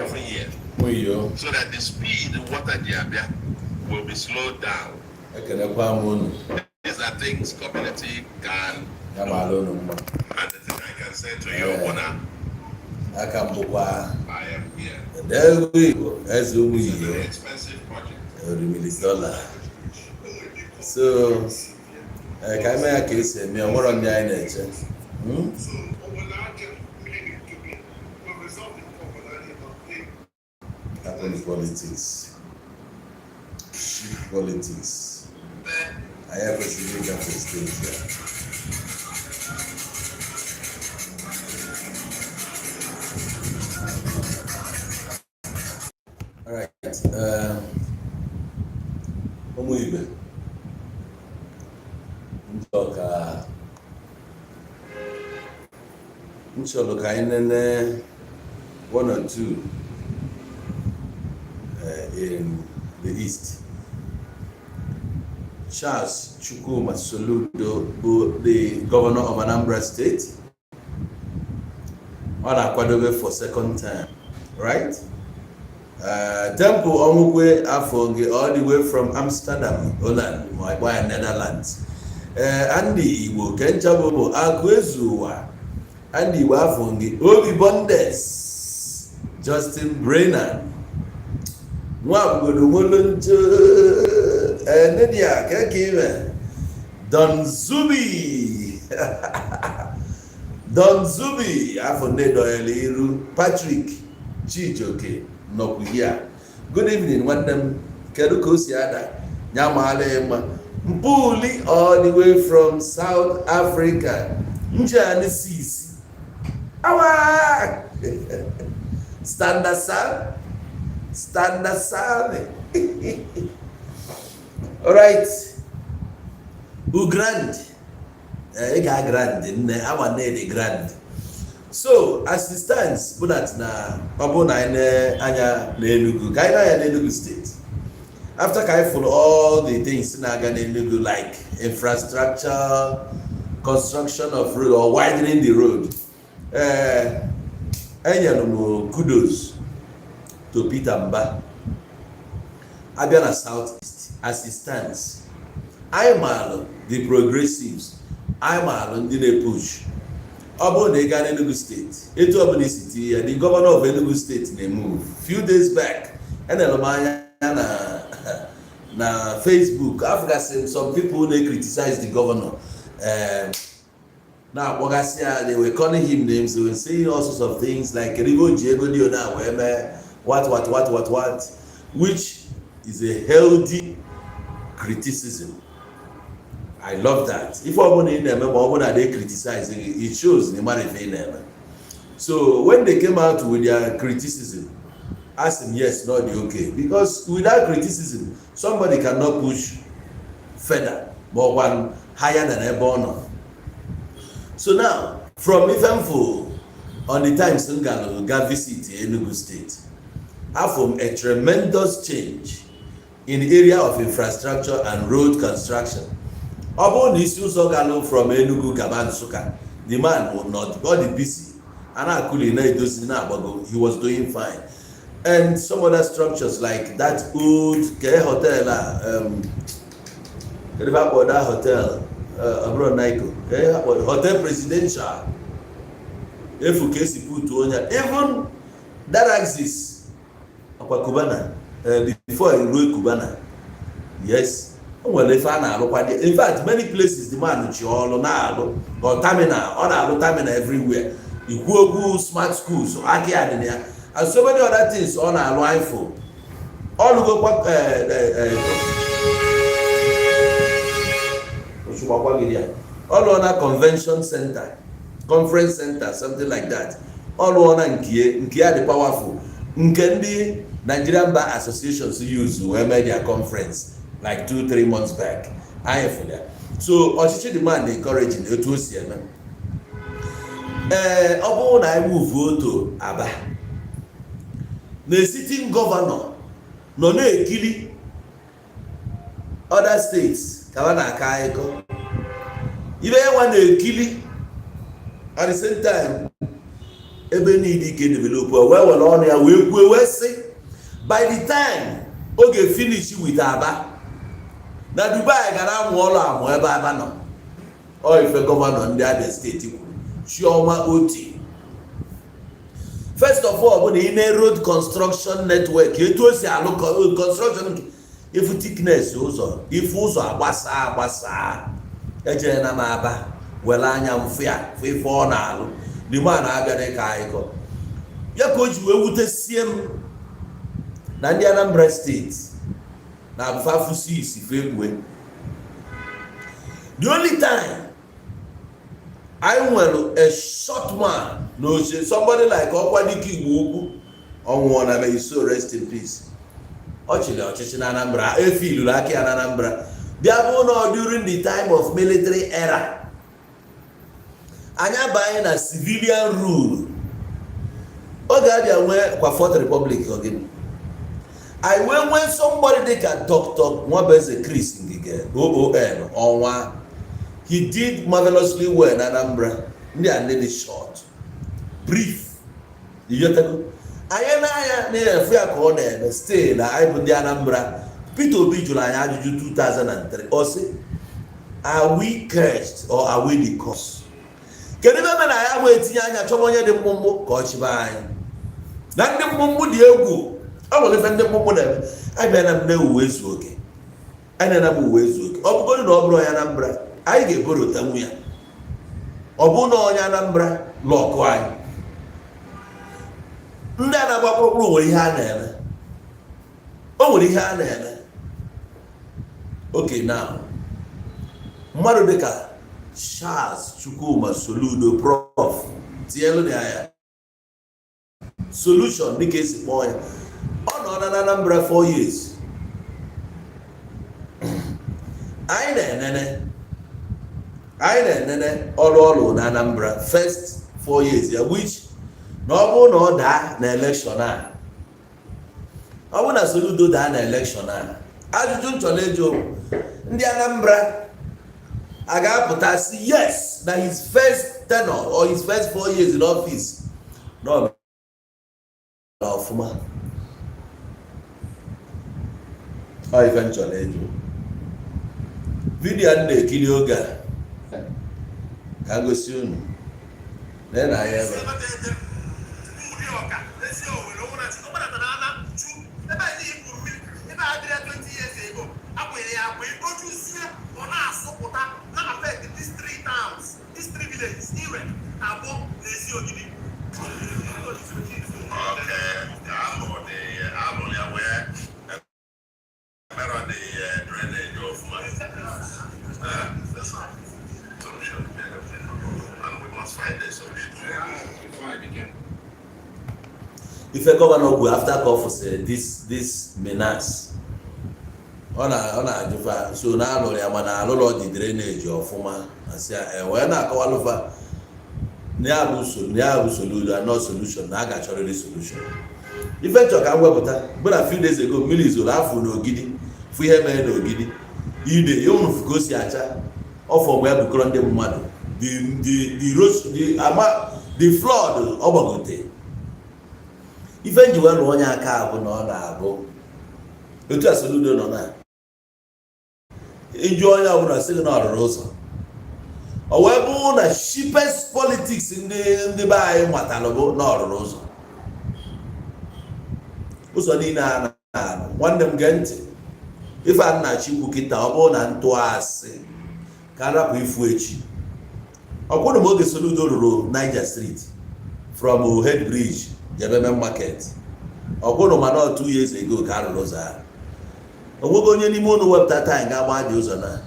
Every year. Ụmụ So that the speed water ji abịa will be slowed down. Ekenekwa m unu. These are things community can Ya maala unu mma. And the thing I can say to you, Ona, Aka m bụkwa I am here. Odegwu Igbo, eze ụmụ It's a Igbo, very expensive project. Orimili Dollar. So, ka anyị mee ya ka esi eme, ọ nwere ndị anyị na-eche. Hmm? So, Owolaja clinic to be will resolve the problem and about the Hapụ politics. Cheap politics. Anyị ekwesịghị ịgafe steeti a. Alright, ụmụ ibe ndị ọka m chọrọ ka anyị nene one or two in the east. Charles Chukwuma Soludo bụ the governor of Anambra State. Ọ na-akwadobe for second term, right? Temple Onwukwe Afonge all the way from Amsterdam, Holland, ma ịkpọ ya Netherlands. Andy Igbo Kencha bụ Akụ Ezu Ụwa. Andy Igbo Afonge, Obi Bondes, Justin Brennan, Nwabugodo Nwoloncho, Nedia Keke Don Zubi, Don Zubi, afọ ndị dọnyere iru, Patrick Chijioke nọkwu here. Good evening, nwanne m, kedu ka o si ada? Ya maala ya mma. Mpuli all the way from South Africa. Njani sisi. Awa! Standard Sam. Standard Sam. All right. Ugrand. Ị ga grand nne, ama nne dị grand. So, as it stands, bụ that na ọ bụrụ na anyị na-anya n'Enugu, ka anyị na-anya n'Enugu Steeti. After ka anyị fụrụ all the things na-aga n'Enugu, like infrastructure, construction of road or widening the road, enyere m kudos to Peter Mba. Abịa na South East, as it stands, anyị maalụ the progressives, anyị maalụ ndị na-epush. Ọ bụrụ na ị gaa n'Enugu Steeti, etu ọbụla isi tinye ya, the governor of Enugu State na-emove. Few days back, enere m anya na Facebook, afụgasị m some people na-criticize the governor, na-akpọgasị ya, they were calling him names, they were saying all sorts of things like kedu ebe o ji ego dị ona wee mee what what what what what, which is a healthy criticism. I love that. Ife ọbụla ị na-eme, ma ọ bụrụ na they criticize gị, it shows na ị mara ife ị na-eme. So when they came out with their criticism, ask him, yes, not the okay, because without criticism somebody cannot push further ma ọkwa higher than ebe ọ nọ. So now, from ife m fụ on the times m gara ga visit Enugu State, afọ m a tremendous change in the area of infrastructure and road construction. Ọ bụrụ na isi ụzọ galụ from Enugu gaba Nsụka, the man will not ọ dị busy, a na-akụli, na-edozi, na-agbago. He was doing fine. And some other structures like that old ke hotel a, kedu ebe akpọ that hotel, ọ bụrụ Niko ke akpọ Hotel Presidential, efu ka esi put onye, even that axis akwa Cubana, before ruo Cubana, yes, o nwere ife a na-alụkwa dị. In fact, many places the man ji ọrụ na-alụ ọ terminal, ọ na-alụ terminal everywhere. Ikwu okwu smart schools, aka ya dị na ya, and so many other things ọ na-alụ. Ifo ọ lụgokwa osugbakwa gị ya, ọ lụọ na convention center, conference center, something like that. Ọ lụọ na nke ya dị powerful, nke ndị Nigerian Bar Associations use wee mee their conference like 2-3 months back. Anyị fụrụ ya. So ọchịchị the man encouraging etu o si eme. Ee, ọ bụrụ na anyị move to Aba, na sitting governor nọ na-ekiri other states ka ha na-akọ akụkọ ibe ya nwa na-ekili. At the same time, Ebe niile ike develop, wee were ọnụ ya wee kwuo, wee sị by the time oge finish with Aba na Dubai gara amụ ọrụ amụ ebe Aba nọ. Ọ ife governor ndị Abia Steeti kwuru, Chioma Oti. First of all bụ na ị na road construction network, etu o si alụ construction nke ifu thickness ụzọ, ifu ụzọ agbasa agbasa. Ejere na m Aba were anya m fụ ya, fụ ife ọ na-alụ. The man abịa dị ka anyị kọ ya ka o ji wee wutesie m na ndị Anambra Steeti na abụfa fụsi isi fekwe. The only time anyị nwere a short man n'oche, somebody like Ọkwadike Igbo Ukwu, ọnwụọ na, may so rest in peace. Ọ chịrị ọchịchị na Anambra, efi iluru aka ya na Anambra bịa bụ na during the time of military era, anyị abanye na civilian rule. Oge abịa nwee kwa Fourth Republic, ogini anyị wee nwee somebody dịka Dr. Nwabueze Chris Ngige, OON, ọnwa. He did marvelously well na Anambra. Ndị a ndị dị short brief, iyotago anyị n'anya na-efu ya ka ọ na-eme. Still na anyị bụ ndị Anambra. Peter Obi jụrụ anyị ajụjụ 2003, ọ sị, "Are we cursed or are we the cause?" Kedu ebe mere na anyị agba etinye anya chọba onye dị mkpụmkpụ ka ọ chịba anyị, na ndị mkpụmkpụ dị egwu? Ọ nwere ife ndị mkpụmkpụ na-eme. Abịa na m na-ewu ezu oke, anyị na m uwe ezu oke. Ọ bụgodị na ọ bụrụ onye Anambra, anyị ga-eborotanwu ya. Ọ bụrụ na onye Anambra lọkụ anyị, ndị a na-agba kpụrụkpụrụ nwere ihe a na-eme. O nwere ihe a na-eme. Okay, now mmadụ dịka Charles Chukwuma Soludo, Prof, tinyelu na ya solution dịka esi kpọọ ya. Ọ nọ na Anambra 4 years. Anyị na-enene ọrụ ọrụ na Anambra first 4 years ya, which na ọ bụrụ na ọ daa na election a, ọ bụrụ na Soludo daa na election a, ajụjụ m chọrọ ịjụ, ndị Anambra a ga-apụta si yes na his first tenure or his first 4 years in office na ọ mere ọfụma? Ọ ife m chọrọ ịjụ. Video a m na-ekiri oge a ka m gosi unu lee na ya ebe a. Ebe a niile bụ mmiri. Ebe a dịrị 20 years ago, akwere ya akwa ojuzie, ọ na-asụpụta na affect these three towns, these three villages, Ire, Abọ na Ezi Ogidi. Okay, alụ dị alụ ya wee emere dị drainage ọfụma. Solution, and we must find a solution. Ife governor kwu after ka ọ fụsịrị this menace, ọ na-ajụfa so na alụrụ ya, mana alụlọ dị drainage ọfụma. Asị ya e wee na-akọwalụfa na ya bụ na ya bụ solution and not solution, na a ga-achọrịrị solution. Ife nchọ ka m wepụta bụ na few days ago, mmiri zoro afọ n'Ogidi, fụ ihe mere n'Ogidi. Ide ịhụrụ fụ ka o si acha ọfọ mgbe ya bukọrọ ndị mmadụ, the road, the ama, the flood ọ gbagote. Ife nji wee lụọ onye aka bụ na ọ na-abụ otu a Soludo nọ na ịjụ onye ọbụla sị gị na ọ rụrụ ụzọ. Ọ wee bụrụ na cheapest politics ndị be anyị matalụ bụ na ọ rụrụ ụzọ. Ụzọ niile a na-alụ, nwanne m, gee ntị ife a nna chikwu kịta. Ọ bụrụ na ntụ asị ka a rapụ ifu echi, ọ kwụrụ m oge Soludo rụrụ Niger Street from Head Bridge jebe Main Market. Ọ kwụrụ mana ọ 2 years ago ka a rụrụ ụzọ ahụ. Onwego onye n'ime ụnụ wepụta time ga-agba dị ụzọ na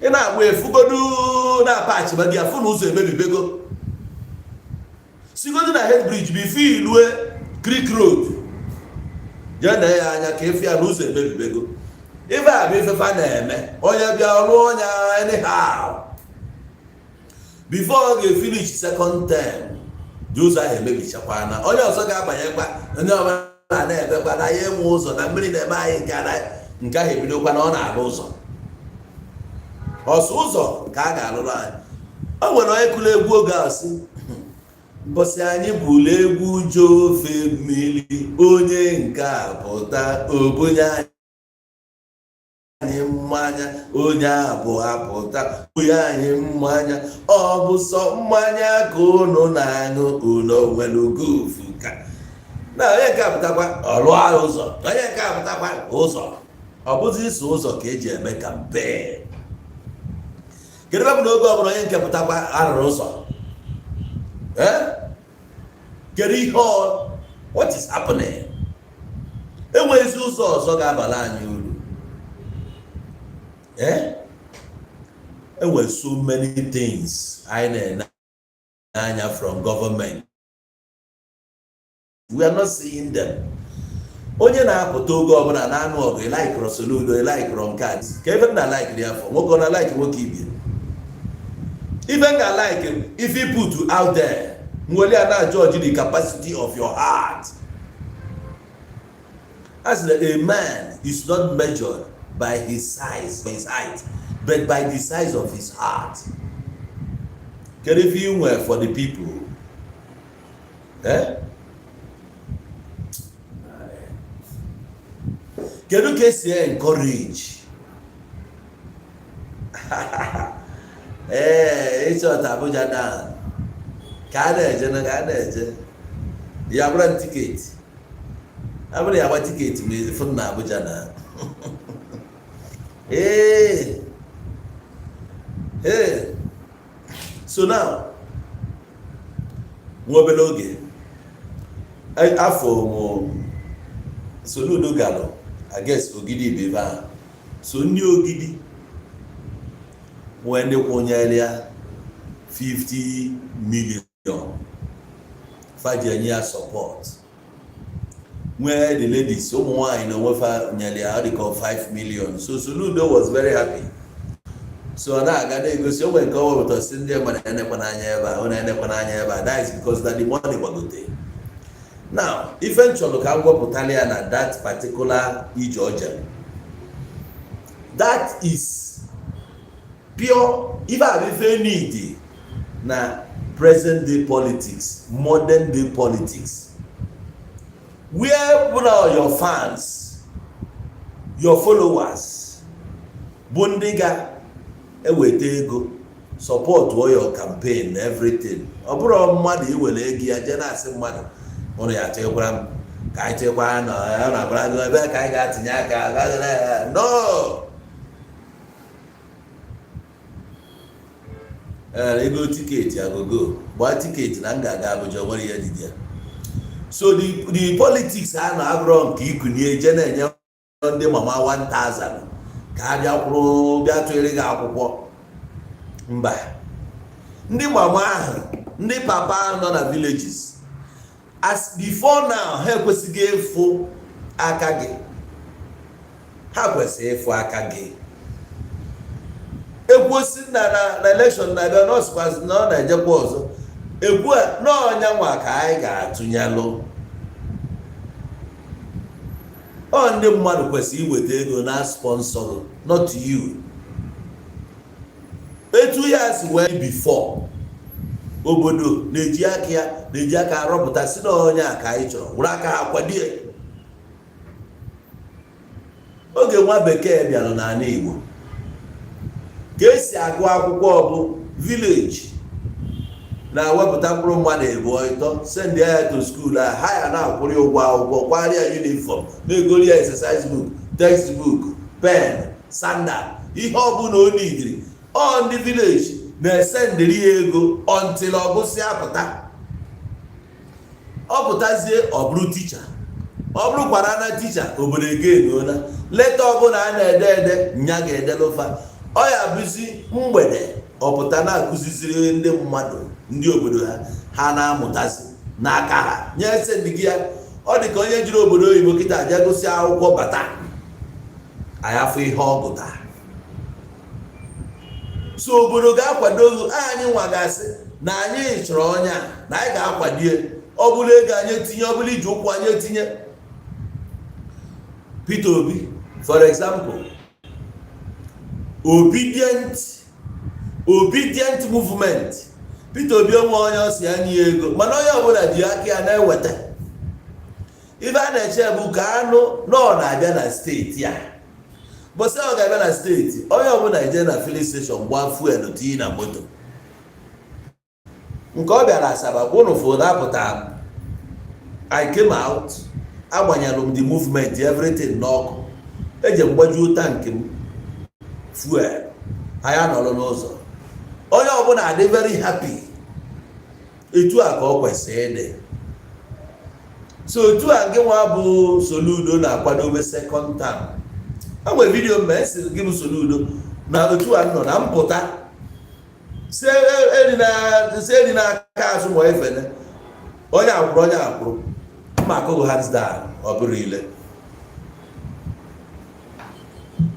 ị na-agba efugodu na pachi ba gị afụ na ụzọ emebibego. Sigodu na Head Bridge before ilue Creek Road, jee na ya anya ka efu ya na ụzọ emebibego. Ife a bụ ifefa na-eme. Onye bịa rụọ onye anyhow, before ọ ga-efinish second term, dị ụzọ ahụ emebichakwana, onye ọzọ ga-abanyekwa. Onye ọbụla na-ebekwa na ya enwe ụzọ na mmiri na-eme anyị nke a nke ahụ ebidokwa na ọ na-alụ ụzọ ọsọ ụzọ ka a ga-alụrụ anyị. O nwere onye kụrụ egwu oge a sị Mbọsị anyị bụlụ egwu je ofe mmiri, onye nke a pụta obunye anyị mmanya, onye abụọ apụta bunye anyị mmanya. Ọ bụ sọ mmanya ka unu na-aṅụ? Unu nwere gufu ka na onye nke a pụtakwa ọlụọ ụzọ, onye nke a pụtakwa ụzọ. Ọ bụzi iso ụzọ ka eji eme campaign. Kedu ebe bụ na oge ọbụla onye nke pụtakwa arụrụ ụzọ? Ee, kedu ihe ọ, what is happening? Enweghịzi ụzọ ọzọ ga-abala anyị uru. Ee, enwere so many things anyị na-ene anya from government, we are not seeing them. Onye na-apụta oge ọbụla na-anụ ọgụ, ịlaikụrụ Soludo, ịlaikụrụ nke a, ka ebe m na-alaikiri ya afọ nwoke, ọ na-alaiki nwoke ibie. Ife m ga-like, if you put out there, nwere ya na judge the capacity of your heart. As a man is not measured by his size, by his height, but by the size of his heart. Kedu ife you nwere for the people? Eh? Kedu ka esi encourage? Ee, ịchọta Abuja down ka a na-eje na ka a na-eje ya bụrụ ticket, abụrụ ya gba ticket ma ịfụ na Abuja na ee ee. So now, nwa obere oge afọ mụ Soludo galụ against Ogidi ibe ebe ahụ. So ndị Ogidi nwee ndị kwụnyere ya 50 million faji enye ya support, nwee the ladies, ụmụ nwaanyị na onwe fa nyere ya ọ dịka 5 million. So Soludo was very happy. So ọ na-aga na-egosi onwe nke ọ wepụta, si ndị mmadụ enekwa n'anya ebe a, ọ na-enekwa n'anya ebe a. That is because that the money gbagote. Now, ife m chọrọ ka m gwepụtala ya na that particular ije o jere, that is pure ife a bụ ife need na present day politics, modern day politics, where bụ na your fans, your followers bụ ndị ga-eweta ego support your campaign na everything. Ọ bụrụ mmadụ iwere ego ya jee na-asị mmadụ ụnụ ya chekwara m ka anyị chekwara na ọ na-abara gị ebe ka anyị ga-atinye aka. No, ee, ego ticket agogo gbaa ticket na m ga-aga Abuja, nwere ihe dịdị ya. So the politics a na-abụrọ nke ikunie je na-enye ndị mama 1000 ka ha bịa kwụrụ bịa tụnyere gị akwụkwọ. Mba, ndị mama ahụ, ndị papa ahụ nọ na villages, as before now, ha ekwesịghị ịfụ aka gị. Ha kwesịrị ịfụ aka gị. Ekwuosi na election na-abịa, na ọsịkwazị na ọ na-ejekwa ọzọ, ekwu n'ọnya nwa ka anyị ga-atụnyelụ. Ọ ndị mmadụ kwesịrị iweta ego na sponsor, not you. Etu ya si wee before, obodo na-eji aka ya na-eji aka arọpụta si na onye a ka anyị chọrọ, were aka ha kwadie. Oge nwa bekee bịara n'ala Igbo, ka esi agụ akwụkwọ bụ village na-awepụta mkpụrụ mmadụ ịbụọ ịtọ, send ya to school a, ha ya na-akwụrụ ya ụgwọ akwụkwọ, kwara ya uniform, na-egori ya exercise book, textbook, pen, sandal, ihe ọbụla o nidiri. Ọ ndị village na-esendịrị ya ego until ọ gụsịa pụta. Ọ pụtazie, ọ bụrụ teacher. Ọ bụrụkwara na teacher, obodo egenuola letter ọbụla a na-ede ede, nya ga-edelụfa. Ọ ya bụzi mgbede, ọ pụta na-akụziziri ndị mmadụ, ndị obodo ha, ha na-amụtazi n'aka ha nye send gị ya. Ọ dị ka onye jiri obodo oyibo kịta jee gụsị akwụkwọ bata, anyị afọ ihe ọ gụta. So obodo ga-akwado anyị, nwa ga-asị na anyị chọrọ onye a, na anyị ga-akwadie. Ọ bụrụ ego anyị etinye, ọ bụrụ iji ụkwụ anyị etinye. Peter Obi, for example, obedient movement Peter Obi onwe onye ọ si ya nye ya ego, mana onye ọbụla ji aka ya na-eweta. Ife a na-eche bụ ka anụ na ọ na-abịa na steeti a. Bọsị ọ ga-abịa na steeti, onye ọbụla eje na filling station, gbaa fuel, tinye na moto. Nke ọ bịara Asaba, ụnụ fụ na-apụta. I came out, agbanyelụ m the movement, everything n'ọkụ, eji m gbajuo tank m fuel. Anyị anọrọ n'ụzọ, onye ọbụla adị very happy. Etu a ka ọ kwesịrị ịdị. So otu a gị nwa bụ Soludo na-akwadobe second term. E nwere video mgbe esi gị bụ Soludo na otu a nọ na mpụta si eri n'aka azụ ma efene onye akwụrụ, onye akwụrụ mma akụghị. Hands down, ọ bụrụ ile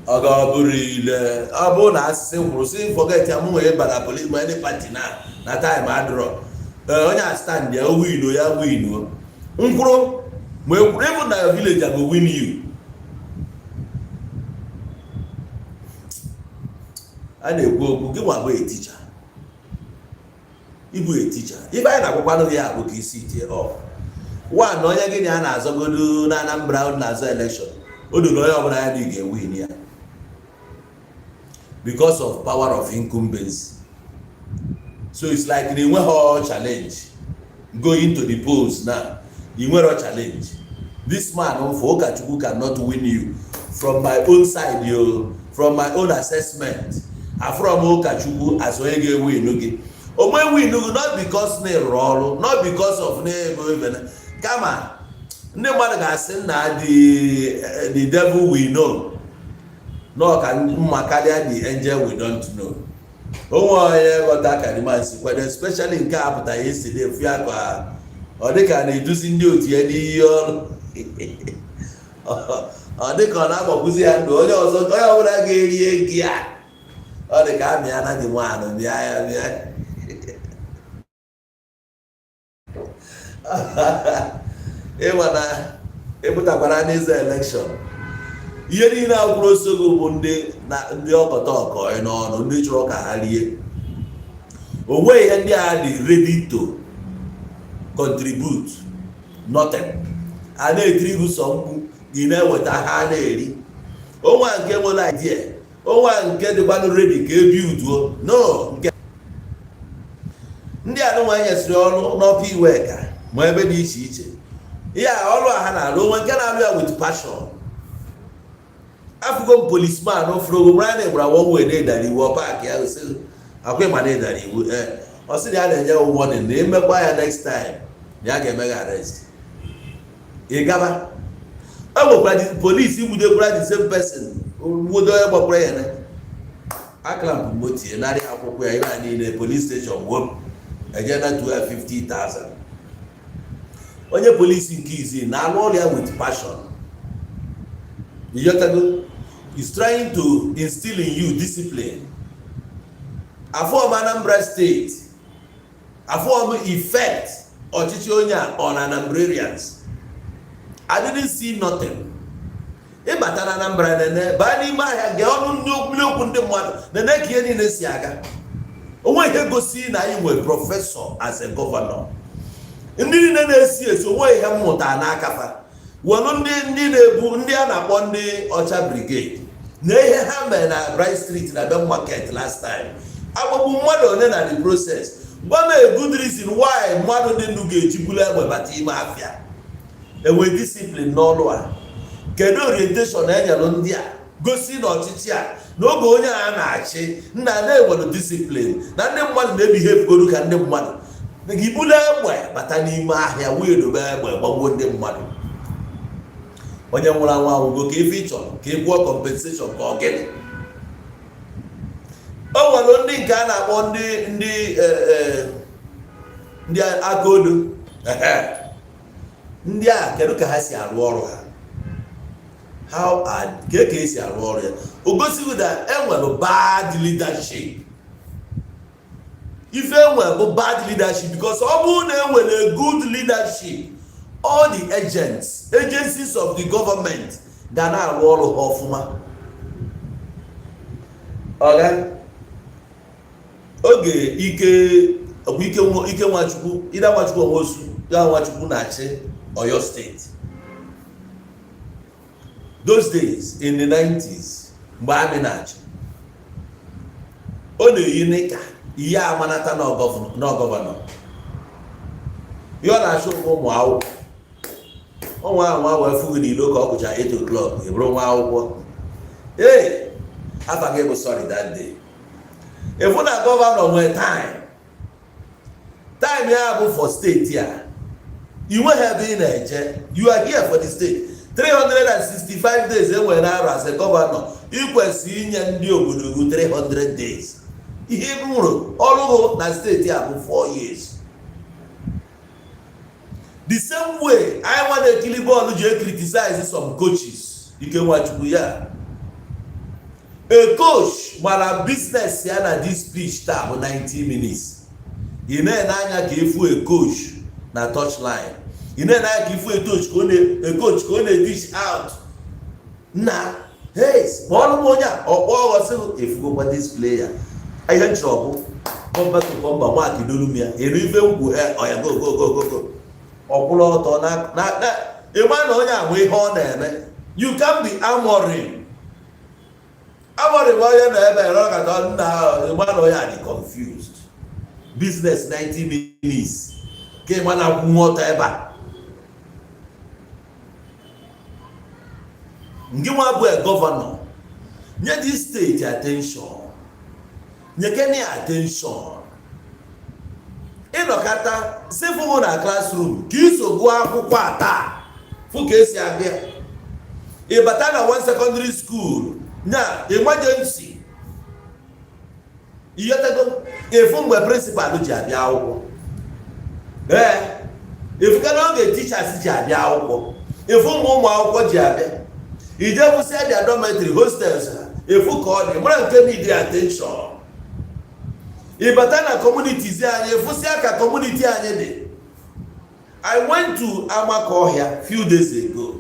ọ ga ọ bụrụ ile, ọ bụrụ na asịsị kwụrụ si forget ya, mụ nwere bara police ma any party na time adịrọ. Ee, onye a stand ya, o win ya, win nkwụrụ ma ekwuru. Even na your village, I go win you. A na-ekwu okwu gị nwa bụ a teacher, ịbụ a teacher. Ife anyị na-akwakwanụ ya bụ ka isi tie ọ one na onye gị na ya na-azọgodo na Anambra na-azọ election, o doro onye ọbụla ya na ị ga-ewin ya because of power of incumbency. So it's like na enweghị challenge going to the polls now. Ị nwere challenge. This man for Ụkọchukwu cannot win you. From my own side yo, from my own assessment, afrom Ụkọchukwu as onye ga-ewin gị. Onwe win gị not because na ịrụrụ ọrụ, not because of na ego even, kama ndị mmadụ ga-asị na the devil we know nọ ka mma karịa the angel we don't know. Onwe onye ghọta ka the man si kwado, especially nke a pụtara yesterday, fụ ya ka ọ dịka na-eduzi ndị otu ya n'iyi ọrụ, ọ dịka ọ na-agbakwuzi ya ndụ onye ọzọ. Onye ọbụla ga-eri ego ya, ọ dị ka amịa na dị nwaanụ mịa ya mịa. Ịma na ịpụtakwara n'izu election, ihe niile a kwuru osogo bụ ndị na ndị ọkọta ọkọ n'ọnụ, ndị chọrọ ka ha rie onwe ihe. Ndị a dị ready to contribute nothing. A na-etiri gị sọ mkpu, gị na-eweta, ha na-eri. Onwe nke nwere idea, onwe nke dịkwanụ ready ka ebi uduo no nke ndị anụnwa nyesịrị ọrụ n'Upper Iweka ma ebe dị iche iche. Ihe a, ọrụ a ha na-arụ, onwe nke na-arụ ya with passion. Afụgo m policeman fụrụ mara na ịgbara one way na-edara iwu, ọ park ya sị akwa ịma na ịdara iwu. Ee, ọ sị na ya na-enye warning na emekwa ya next time na ya ga-eme gị arrest. Ị gaba, e nwekwara polisi gbudekwara the same person, gbudo onye gbakwara ya na a clamp motie narị akwụkwọ ya. Ihe a niile, police station wom eje na 250,000. Onye polisi nke izi na-alụ ọrụ ya with passion. Ịghọtago? Is trying to instill in you discipline. Afọm Anambra Steeti, afọm effect ọchịchị onye a on Anambrarians, I didn't see nothing. Ịbata na Anambra, nene, baa n'ime ahịa, gee ọnụ ndị mmiri okwu ndị mmadụ, nene ka ihe niile si aga. Onwe ihe gosi na anyị nwere professor as a governor. Ndị niile na-esi esi, onwe ihe mmụta n'aka fa. Welu ndị na-ebu ndị a na-akpọ ndị ọcha brigade na ihe ha mere na Bright Street na Ben Market last time, agbagbu mmadụ one na the process. Gwa m a good reason why mmadụ dị ndụ ga-eji bulu egbe bata ime afịa. Enwe discipline n'ọlụ a? Kedu orientation enyelụ ndị a gosi na ọchịchị a, n'oge onye a na-achị nna, na-enwere discipline na ndị mmadụ na-ebehave godu ka ndị mmadụ? Gị bulu egbe bata n'ime ahịa wee dobe egbe, gbagbuo ndị mmadụ, onye nwụrụ anwụ anwụgo. Ka ife ị chọrọ ka ị kwụọ compensation ka ọ gịnị? O nwere ndị nke a na-akpọ ndị aka odo. Ndị a, kedu ka ha si arụ ọrụ ha? How are ka esi arụ ọrụ ya? O gosighị na enwere bad leadership. Ife enwere bụ bad leadership, because ọ bụrụ na enwere good leadership, all the agents, agencies of the government ga na-arụ ọrụ ha ọfụma. Ọga oge ike Ọkwa Ike Ike Nwachukwu, Ida Nwachukwu Nwosu ya, Nwachukwu na-achị Oyo State those days in the 90s, mgbe amị na-achị, ọ na-eyi knicker ihe amanata na governor. Ihe ọ na-achụ bụ ụmụ akwụkwọ. Ụmụ ahụ nwa wee fụghị n'ilo ka ọ kụcha 8 o'clock, ị bụrụ nwa akwụkwọ. Ee, afa gị bụ sorry that day. Ịfụ na governor nwee time, time ya bụ for state a. I nweghị ebe ị na-eje, you are here for the state. 365 days e nwere n'arọ, as a governor, ị kwesịrị inye ndị obodo gị 300 days. Ihe ị rụrụ ọrụ na state a bụ 4 years. The same way anyị nwa na-ekiri bọọlụ ji criticize some coaches, Ike Nwachukwu ya, a coach mara business ya na this pitch taa bụ 90 minutes. Ị na-ene anya ka efu a coach na touchline, ị na-ene anya ka ifu a coach ka ọ na a coach ka ọ na-dish out na, "Hey, kpọọrọ m onye a." Ọkpọ ọghọsị efugokwa this player. Ihe nchọrọ bụ bumper to bumper, mark dolu m ya eru ife ngwu ọya, go, go, go, go, go. Ọkwụrụ ọtọ na ịma na onye a nwe ihe ọ na-eme. You can be amorim amorim, onye nọ ebe rọkata nna, ịma na onye a dị confused. Business 90 minutes ka ịma na akwụnwe ọtọ ebe a. Ngị nwa bụ a governor, nye this state attention, nye Kenya attention. Ịnọkọta si fụgụ na classroom ka iso gụọ akwụkwọ a taa, fụ ka esi abịa. Ịbata na one secondary school nya emergency iyetego, efu mgbe principal ji abịa akwụkwọ, ee, efuka n'oge teachers ji abịa akwụkwọ, efu mgbe ụmụ akwụkwọ ji abịa. Ije kwụsịa their dormitory, hostels ha, efu ka ọ dị mara nke need attention. Ịbata na communities anyị, efụsịa ka community anyị dị. I went to Amakọhịa few days ago.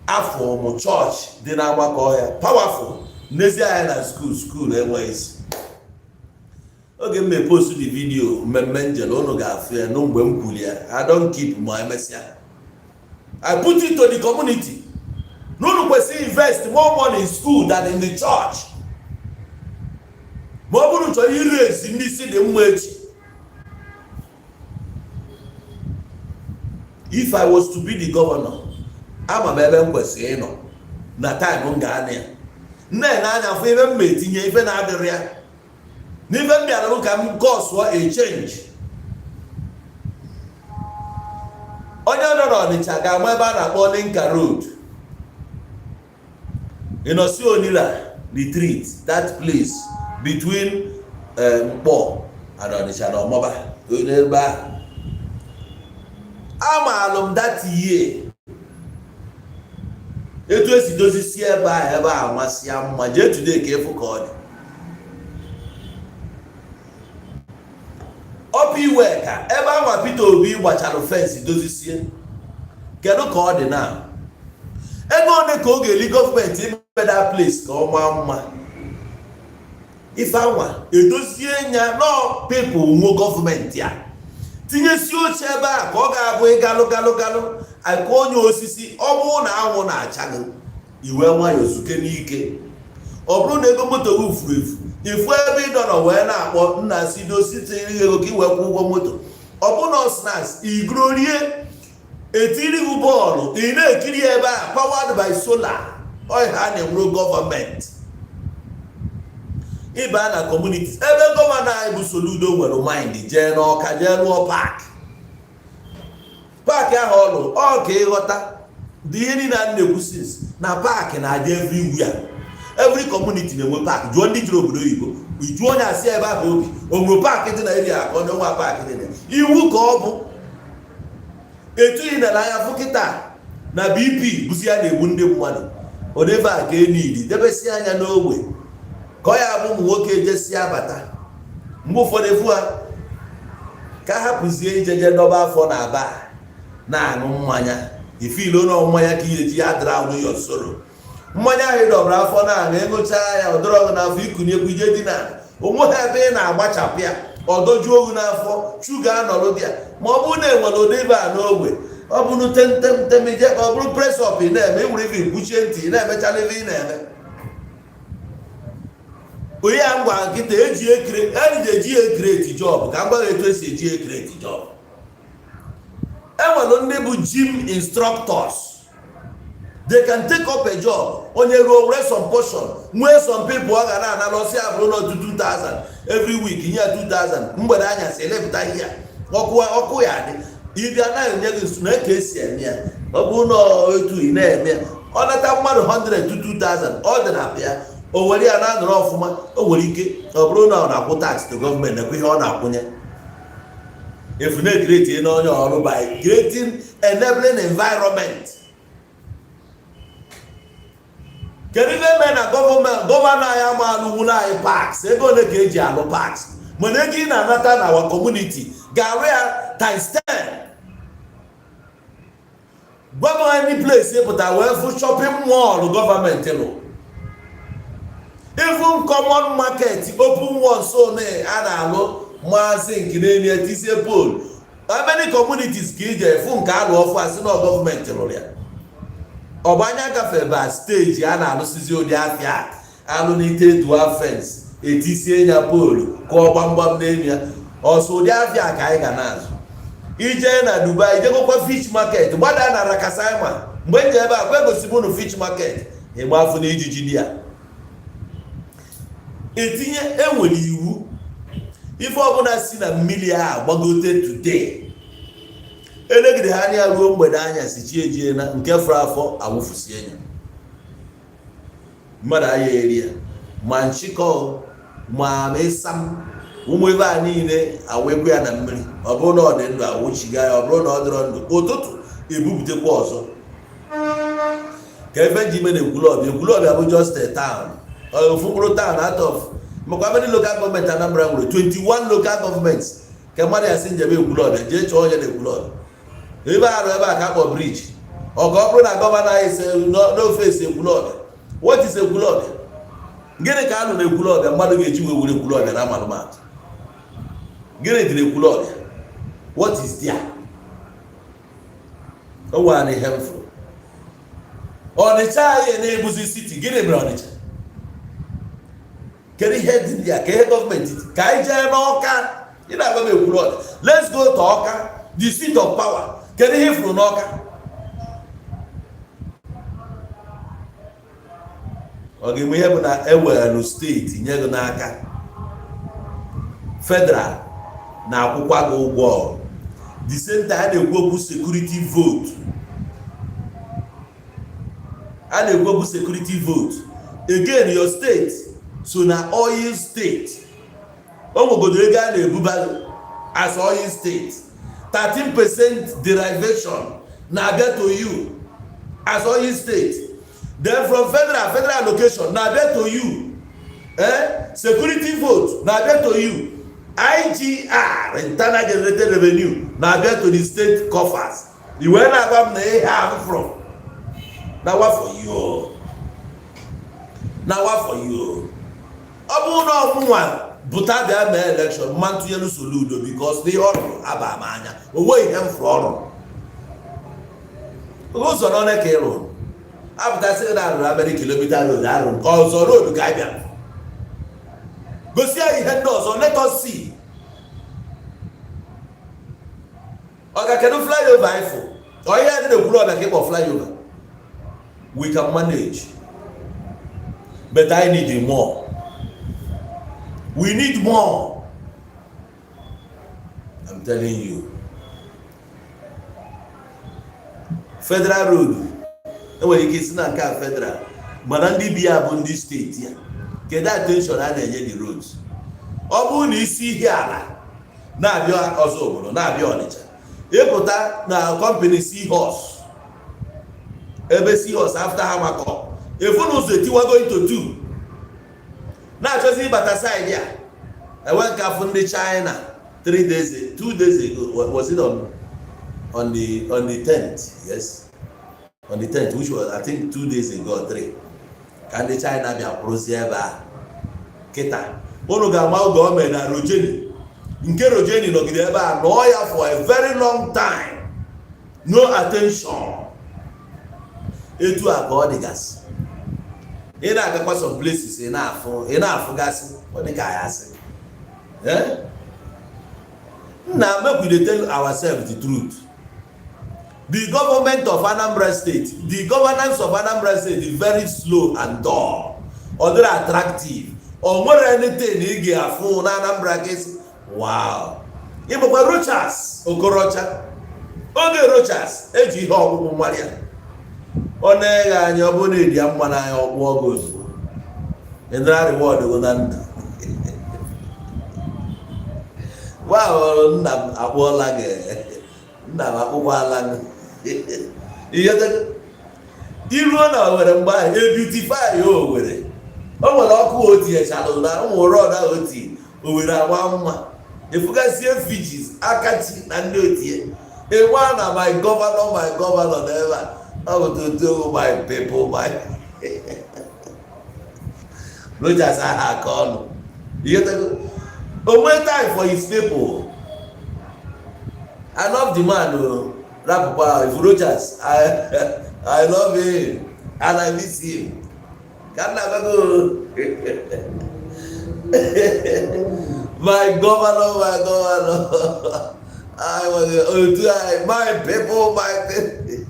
Afọ mụ chọọchị dị na Amakọhịa, powerful. N'ezie anya na school, school enweghị isi. Oge m post the video mmemme njel, unu ga-afụ ya. Nụ mgbe m kwuru ya, I don't keep ma emesịa. I put it to the community na unu kwesịrị invest more money in school than in the church, ma ọ bụrụ chọrọ ire ezi ndị isi dị mma echi. If I was to be the governor, ama m ebe m kwesịrị ịnọ na time m ga-anọ ya. Nne na anya fụ ebe m ma etinye ife na-adịrị ya n'ife m bịara ka m cause a change. Onye nọ n'Ọnịcha ga-ama ebe a na-akpọ Linka Road, ịnọsi Onila Retreat, that place between Nkpor and Ọnịcha na Ọmọba n'ebe ahụ. Amaalụ m that year etu esi dozisi ebe ahụ, ebe a amasịa mma. Jee today ka ịfụ ka ọ dị. Ọpụ iwe ka ebe anwa Peter Obi gbachara fence dozisie, kedu ka ọ dị na ego ole ka ọ ga-eli gọọmenti ime that place ka ọ maa mma? Ife anwa edozie ya nọ, people nwe gọọmenti a tinyesi oche ebe a ka ọ ga-abụ ịgalụ galụ galụ akụ onye osisi. Ọ bụrụ na anwụ na-acha gị, iwe nwayọọ zuke n'ike. Ọ bụrụ na ego moto gị furu efu, ifu ebe ị dọrọ wee na-akpọ nna si dositiri ego ka ị wee kwụ ụgwọ moto. Ọ bụ na snacks igro rie, etiri gị bọọlụ ị na-ekiri ebe a, powered by solar. Ọha a na-enwero gọọmenti ịba na communities ebe governor anyị bụ Soludo nwere mind jee n'Ọka jee lụọ park. Park ahụ ọ lụrụ, ọ ka ịghọta dị ihe niile a na-ekwu since na park na-adị everywhere. Every community na-enwe park. Jụọ ndị jiri obodo oyibo, jụọ onye asị ebe ahụ obi o nwere park dị na area ka ọ na-enwe park dị na iwu ka ọ bụ etu ị nere anya fụ kịta na BP bụzi ya na-egbu ndị mmadụ. Odebe a ka enidi debesi anya n'ogbe ka ọ ya bụ ụmụ nwoke jesi abata mgbe ụfọdụ efu ha ka hapụzie ijeje dọba afọ na aba na-aṅụ mmanya ifilo na mmanya ka ihe ji ya drown your sorrow. Mmanya ahụ ị dọbara afọ na-aṅụ, ịṅụcha ya, ọ dọrọ gị n'afọ, ikunye ekwu ije dina onwe ha ebe ị na-agbachapụ ya. Ọdọjuo ogu n'afọ, shuga anọrọ dị ya. Ma ọ bụrụ na enwere ụdị ibe a n'ogbe, ọ bụrụ temtem ije, ọ bụrụ press up ị na-eme, ị nwere ife ikwuchie ntị, ị na-emechala ife ị na-eme. Onye a ngwa nkịta eji ekere, eji eji e-create job. Ka m gwa gị etu esi eji e-create job. Enwere ndị bụ gym instructors. They can take up a job. Onye ruo, were some portion, nwee some people ọ ga na-anara ọsị ya bụrụ n'otu 2000 every week, nye 2000 mgbede, anyasị elepụta ihe a, ọkụ ọkụ ya dị. Ịbịa na-enye gị nso na ka esi eme ya. Ọ bụrụ na etu ị na-eme ya, ọ nata mmadụ 100 to 2000, ọ dị na ya, o were ya na-anọrọ ọfụma. O nwere ike ọ bụrụ na ọ na-akwụ tax to gọọmenti, nakwa ihe ọ na-akwụnye efu na-e-create na onye ọrụ by creating enabling environment. Kedu ihe mere na gọvanọ anyị ama alụwuru anyị parks? Ego ole ka eji alụ parks? Mana ego ị na-anata na our community ga-arụ ya times 10. Gwa m any place pụta wee fụ shopping mall gọọmenti lụ, even common market, open one. So na a na-alụ maazị nke na-emi etisie pole. How many communities ka ije fụ nke alụ ọfụ asị na gọọmenti lụrụ ya? Ọ bụ anya gafere ba stage a na-alụsizi ụdị afịa alụ n'ite dua fence, etisie ya pole, kụọ gbamgbam n'elu ya. Ọsọ ụdị afịa ka anyị ga na-azụ. Ije na Dubai, ijegokwa fish market, gbada na Rakasaima. Mgbe m je ebe a kwa egosi m unu fish market, ịgba afụ na ijiji dị ya etinye. Enwere iwu, ife ọbụla si na mmiri a gbagote today, elegide ha anya ruo mgbede, anyasị, chi ejie, na nke fọrọ afọ awụfusie ya, mmadụ anya eri ya. Ma nchịkọ ma ịsam ụmụ ebe a niile awekwu ya na mmiri. Ọ bụrụ na ọ dị ndụ, awụchiga ya. Ọ bụrụ na ọ dịrọ ndụ, ụtụtụ ebupụtakwa ọzọ. Ka ebe ji ime na Ekwulọbịa. Ekwulọbịa bụ just a town, ofu mkpụrụ town out of makwa many local government Anambra nwere, 21 local governments. Ka mmadụ ya si njem Ekwulọbịa jee chọọ onye na Ekwulọbịa ebe arụ ebe a ka akpọ bridge. Ọ ka ọ bụrụ na gọvanọ anyị si n'ofe esi Ekwulọbịa. What is Ekwulọbịa? Gịnị ka alụ na Ekwulọbịa mmadụ ga-eji wee were Ekwulọbịa na amalụmatụ? Gịnị dị na Ekwulọbịa? What is there? O nwere ihe m fụrụ. Ọnịcha anyị na-ebuzi city. Gịnị mere Ọnịcha? Kedu ihe dị ya ka ihe gọọmenti ka anyị jee n'Ọka? Ị na-agwa m Ekwulọbịa, let's go to Ọka, the seat of power. Kedu ihe ifuru n'Ọka? Ọ ga-eme ihe bụ na ewelu steeti nye gị n'aka, federal na-akwụkwa gị ụgwọ. The same time, a na-ekwu okwu security vote, a na-ekwu okwu security vote again. Your state so na oil state, o nwegodo ego a na-ebuba as oil state. 13% derivation na-abịa to you as oil state. Then from federal allocation na-abịa to you, security vote na-abịa to you, IGR, internal generated revenue, na-abịa to the state coffers. I wee na-agwa m na ihe a m from na wa for you, na wa for you. Ọ bụrụ na ọmụnwa bụta bịa mee election, mma ntụnyelu Soludo, because n'ihe ọ rụrụ aba m anya. O nweghị ihe m fụrụ ọrụ ụzọ n'one ka ị rụrụ apụtasị na arụrụ ameri kilometer road, arụrụ nke ọzọ road ka anyị bịara gosi anyị ihe ndị ọzọ. Let us see. Ọ ga kedu flyover anyị fụ? Ọ ihe adị na-ekwuru ọbịa ka ịkpọ flyover. We can manage, but I need more. We need more, I'm telling you. Federal road enwere ike isi na nke a federal, mana ndị bi ya bụ ndị steeti ya. Kedu attention a na-enye the roads? Ọ bụrụ na isi Ihiala na-abịa ọzọ obodo na-abịa Ọnịcha, ịpụta na company Seahorse, ebe Seahorse after ha makọ efu na ụzọ etiwago into two, na-achọzi ịbata side a enwe nke afọ ndị China 3 days, 2 days ago. Was it on the 10th? Yes, on the 10th, which was, I think, 2 days ago or 3, ka ndị China bịa kwụrụzi ebe a. Kịta unu ga-ama oge o mere na Rojenny. Nke Rojenny nọgide ebe a nọọ ya for a very long time, no attention. Etu a ka ọ dịgasị. Ị na-agakwa some places, ị na-afụ, ị na-afụgasị, ọ dị ka ya asị. Eh? Nna, make we dey tell ourselves the truth. The government of Anambra State, the governance of Anambra State is very slow and dull. Ọ dịrị attractive. O nwere anything ị ga-afụ na Anambra gị? Wow. Ịbụkwa Rochas Okorocha, oge Rochas eji ihe ọkpụkpụ mara ya, ọ na-eghe anya. Ọ bụrụ na edi ya mma n'anya, ọkpụọ gị ozugbo, ị nara reward gị na ndụ. Wow, nna m akpụọla gị, nna m akpụkwala gị. Ihe iruo na Owere mgbe ahụ, e beautify ya Owere. O nwere ọkụ o tinyechalụ na ụmụ rod ahụ o tinye Owere agba mma. Efugasị effigies Akachi na ndị otie ịgba na my governor, my governor. N'ebe a, ọ bụ toto my people, my Rochas aha aka ọnụ. Ihe o nwee time for his people. I love the man o. Rapụkwa if Rochas, I love him and I miss him. Ka nna gbago, my governor, my governor. I was otu anyị, my people, my people.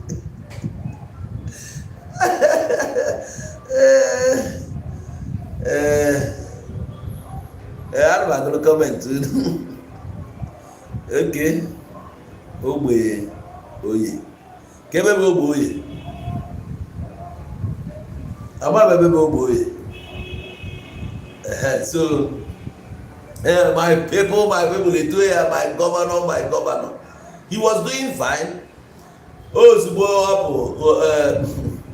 Ee, ana m agụrụ comment unu. Oke ogbe oye, ka ebe bụ ogbe oye? Ama m ebe bụ ogbe oye. Ehe, so my people, my people, etu ya, my governor, my governor. He was doing fine. Ozugbo ọ bụ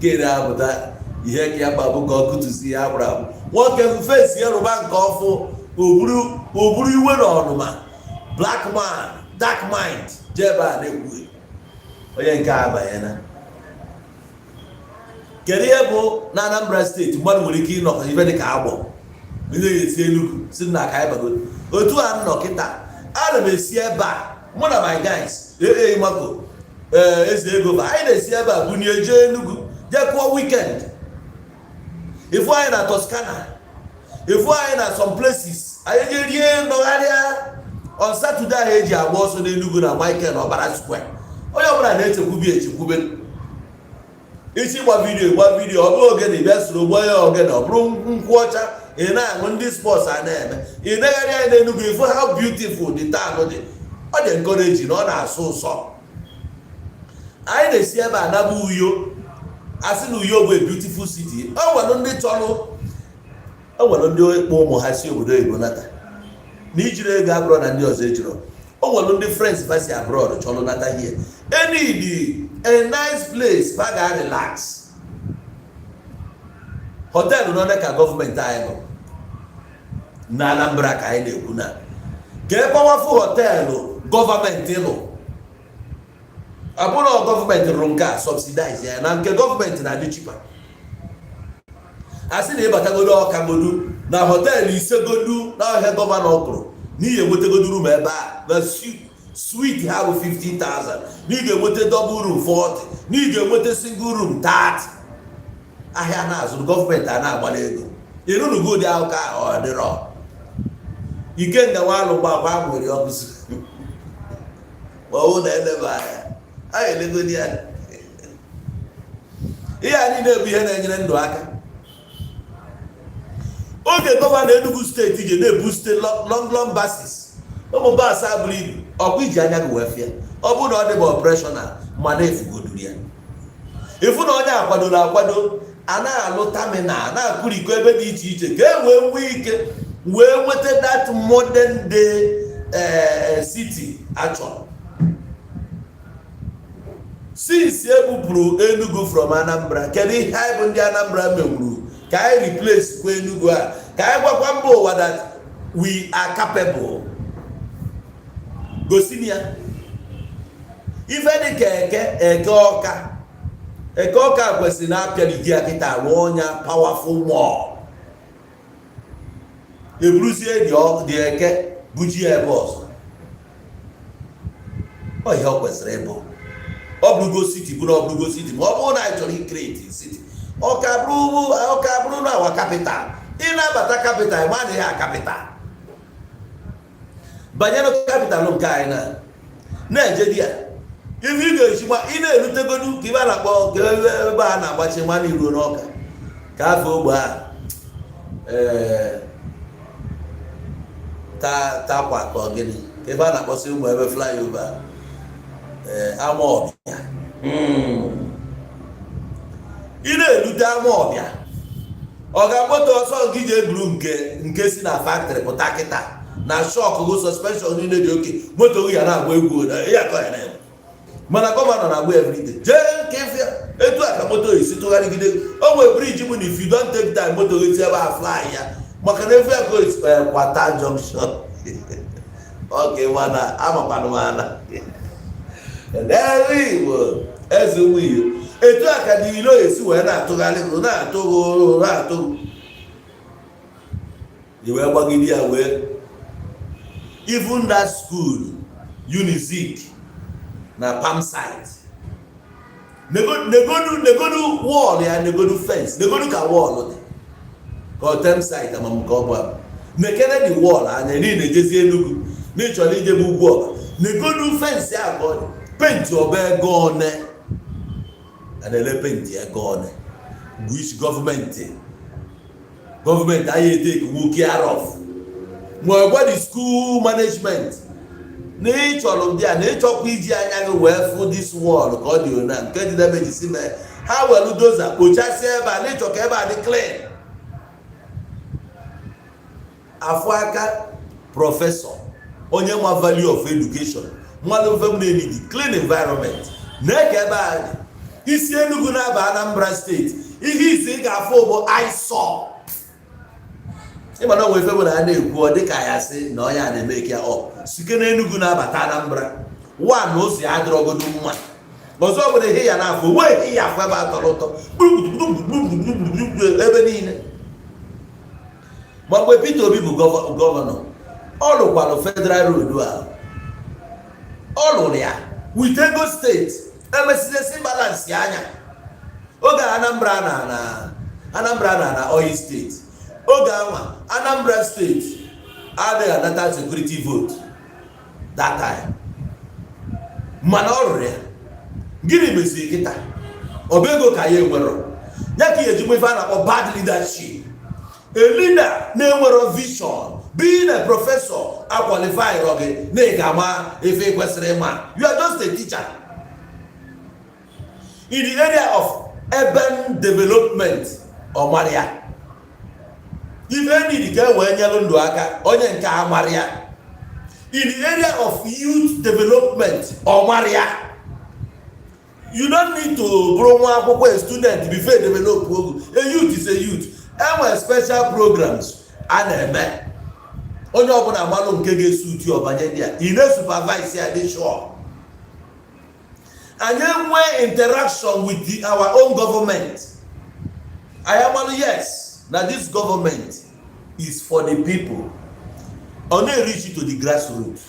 kere apụta ihe ka ya gbabụ ka ọ kụtusi ya agbụrụ agbụ. Nwoke m fesi ya rụba nke ọfụ, o buru iwe na ọnụma. Black man, dark mind, jee ebe a na-ekwu onye nke a abanyela. Kedu ihe bụ na Anambra Steeti mmadụ nwere ike ịnọ ife dị ka Agbọ, onye ga-esi Enugu si na ka anyị bago otu a nnọ kịta? Ana m esi ebe a, mụ na my guys, ee, mako, ee, eze ego ba, anyị na-esi ebe a bunye jee Enugu, jee kụọ weekend. Ifu anyị na Toscana, ifu anyị na some places, anyị je rie, nọgharịa. On Saturday ahụ eji agba ọsọ n'Enugu na Michael Ọbara Square, onye ọbụla na-echekwube echekwube isi gba video, gba video. Ọ bụrụ ogene, bịa soro gbaa ya ogene. Ọ bụrụ nkwụ ọcha ị na-aṅụ, ndị sports a na-eme, ị negharị anya n'Enugu, ifu how beautiful the town dị. Ọ dị encouraging na ọ na-asụ ụsọ. Anyị na-esi ebe a naba Uyo, asị na Uyo bụ a beautiful city. O nwere ndị chọrọ, o nwere ndị ịkpọ ụmụ ha si obodo oyibo nata na ijiri ego abụrụ na ndị ọzọ ejiro. O nwere ndị friends fa si abroad chọrọ nata here, enid a nice place fa ga relax. Hotel nọ ka gọọmenti anyị nọ na Anambra ka anyị na-ekwu na kee powerful hotel gọọmenti nọ. Ọ bụrụ na gọọmenti rụrụ nke a, subsidize ya, na nke gọọmenti na-adị cheaper. A sị na ịbatagodo ọkagodu na hotel isegodu na ọhịa governor kụrụ, n'ihi enwetagodu room ebe a na suite ha bụ 50,000, na ị ga-enweta double room 40, na ị ga-enweta single room 30. Ahịa na-azụ, gọọmenti a na-agbara ego. Ịrụnugo ụdị akụkọ ahụ? Ọ dịrọ ikenga nwa alụgba akwa nwere ọkụ ma ọ bụ na eleba anya anyị elegodi ya. Ihe a niile bụ ihe na-enyere ndụ aka. Oge governor Enugu Steeti ji na-ebute long long buses, ụmụ bus a buru ibu, ọkwa iji anya gị wee fịa. Ọ bụrụ na ọ dịbụ operational, mana efugoduru ya, ịfụ na onye akwadoro akwado a na-alụ terminal, na-akụrikọ ebe dị iche iche ka e wee nwee ike wee nweta that modern day city achọrọ. Since ebupụrụ Enugu from Anambra, kedu ihe anyị bụ ndị Anambra menwuru ka anyị replace kwa Enugu a, ka anyị gwakwa mba ụwa that we are capable? Gosi ya ife dị ka eke, Eke Ọka. Eke Ọka kwesịrị na apịaligi ya kịta, rụọ ọnya powerful mall, eburuzie dị eke buji ya ebe ọzọ. Ọ ihe ọ kwesịrị ịbụ. Ọ bụrụgo city, bụrụ ọ bụrụgo city, ma ọ bụrụ na anyị chọrọ icreate city, ọ ka bụrụ na our capital. Ị na-abata capital, ịma na ihe a capital banyere capital nke anyị na na-eje di ya. Ife ị ga-esi gba, ị na-erutegodu ka ibe a na-akpọ ka ebe a na-agbachi mmanụ iruo n'Ọka ka afọ ogbe a, ee, takwa ka ọ gịnị ka ebe a na-akpọsị ụmụ ebe flyover, ee, ama ọbịa. Ị na-erute ama ọbịa, ọ ga-moto ọsọ gị ji eburu nke si na factory pụta kịta na shock go, suspension niile dị oke, moto gị ya na-agba egwu na ya ka ya na-eme. Mana governor na-agba everyday jee nke ịfịa etu a ka moto esi tụgharịgide. O nwere bridge bụ na if you don't take time, moto gị si ebe a fly ya, maka na efu ya ka o kwata junction oke. Mana amakwanụ m ana n'elu Igbo eze ụmụ iyo etu a ka dị ilo esi wee na-atụgharị, na-atụghụ, na-atụghụ i wee gbagide ya wee even that school Unizik na Palm site. Negodu, negodu wall ya, negodu fence, negodu ka wall dị ka ọ tem site amam nke ọ bụ abụ. Nekene dị wall anya niile ejezi Enugu na ịchọrọ ijebe ugwu ọba. Negodu fence ya ka ọ dị paint. Ọba ego one a na-ele paint, ego one which gọọmenti anyị etake wu care of, ma ọ gwa the school management na ịchọrọ ndị a na ịchọkwa iji anya gị wee fụ this wall ka ọ dị ona nke dị damage si mee ha welu dozer kpochasịa ebe a na ịchọ ka ebe a dị clean. Afụ aka professor, onye nwa value of education, mmadụ mfe m na-enidi clean environment na-eke ebe a dị. Isi Enugu na-aba Anambra Steeti, ihe isi ị ga-afụ bụ eyesore. Ịma na onwe ife bụ na a na-ekwu, ọ dịka ya sị na onye a na-eme ya ọ sike na Enugu na-abata Anambra one, ụzọ ya adịrọgodo mma. Ọzọ bụ na ihe ya na-afụ onwe ihe ya afụ ebe a tọrọ ụtọ gburugburu ebe niile. Ma mgbe Peter Obi bụ governor, ọ lụkwalụ federal road a, ọ lụrụ ya with ego steeti. Emesizie balance anya oge Anambra na Anambra na oil steeti. Oge anwa Anambra Steeti adịghị anata security vote that time, mana ọ rụrụ ya. Gịnị meziri kịta? Ọba ego ka ya enwero ya ka ya ejikwa ife a na-akpọ bad leadership. A leader na-enwero vision, being a professor aqualify gị na ị ga-ama ife ị kwesịrị ịma. You are just a teacher in the area of urban development. Ọmara ya ife need ka e wee nyelụ ndụ aka onye nke amara ya. In the area of youth development, ọmara ya. You don't need to bụrụ nwa akwụkwọ, a student, before develop ogu. A youth is a youth. Enwere special programs a na-eme, onye ọbụla amalụ nke ga-esi utu ọbanye ndị a ị na-supervise ya, dị sure anyị enwee interaction with our own government. Anyị amalụ, yes, na this government is for the people. Ọ na-reach to the grassroots.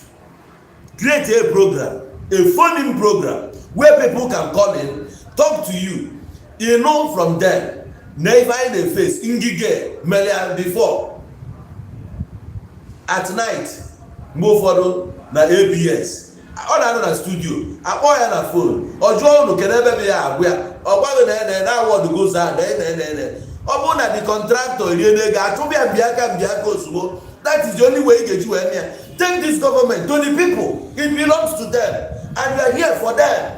Create a program, a phoning program where people can call in, talk to you, you know from them na ife anyị na-face. Ngige mere ya before at night. Mgbe ụfọdụ na ABS, ọ na-anọ na studio, akpọ ya na phone, ọ jụọ unu kedu ebe bụ ya, agwụ ya, ọ gwaghị na ene na awọdụ gozo a na ene ene ene. Ọ bụrụ na the contractor rie n'ego, achụbịa mbịaka mbịaka ozugbo. That is the only way ị ga-eji wee mee ya. Take this government to the people. It belongs to them and we are here for them.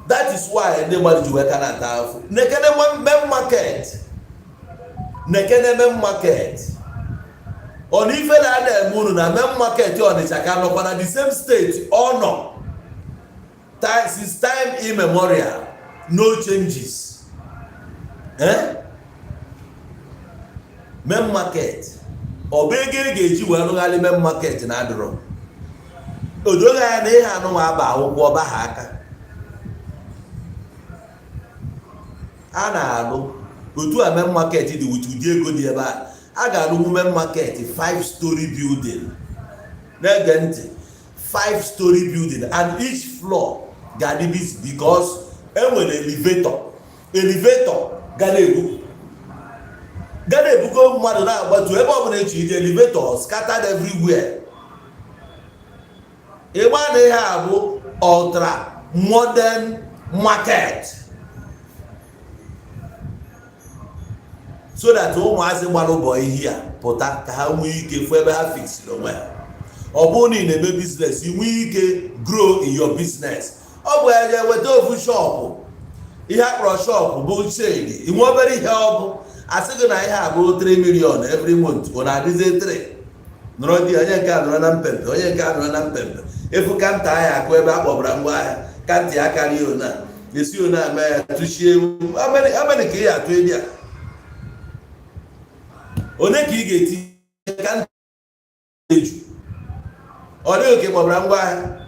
That is why ndị mmadụ ji wee ka na-ata afụ. Nekene main market, nekene main market. Ọ na ife na-ada eme unu na main market Ọnịcha ka nọkwa na the same state ọ nọ since time immemorial, no changes, eh? Main market, ọ bụ ego ị ga-eji wee rụgharị main market na adịrọ odoghị anya na ihe anụnwa aba akwụkwọ ọba ha aka a na-alụ otu a. Main market dị with ụdị ego dị ebe a. A ga-arụ women market, five story building. Na-ege ntị, five story building, and each floor ga-adị busy because enwere elevator. Elevator ga na-ebu, ga na-ebugo mmadụ na-agbatu ebe ọbụla echi ije. Elevator scattered everywhere. Ịgba na ihe a bụ ultra modern market, so that ụmụazị gbara ụbọ ihe a pụta ka ha nwee ike fụ ebe ha fixiri onwe ha. Ọ bụrụ na ị na-eme business, ị nwee ike grow in your business. Ọ bụ eje weta ofu shop, ihe a kpọrọ shop bụ chain, inwe obere ihe, ọ bụ asị gị na ihe a bụ 3 million every month, ọ na-adịzi 3 nọrọ di onye nke a nọrọ na mpempe, onye nke a nọrọ na mpempe. Efu counter ahịa akụ ebe a kpọbara ngwa ahịa, counter ya karịa ona esi ona mee ya tụchie. Ameni ka ị ya atụ edi a, one ka ị ga-etinye counter eju? Ọ dịghị ka ị kpọbara ngwa ahịa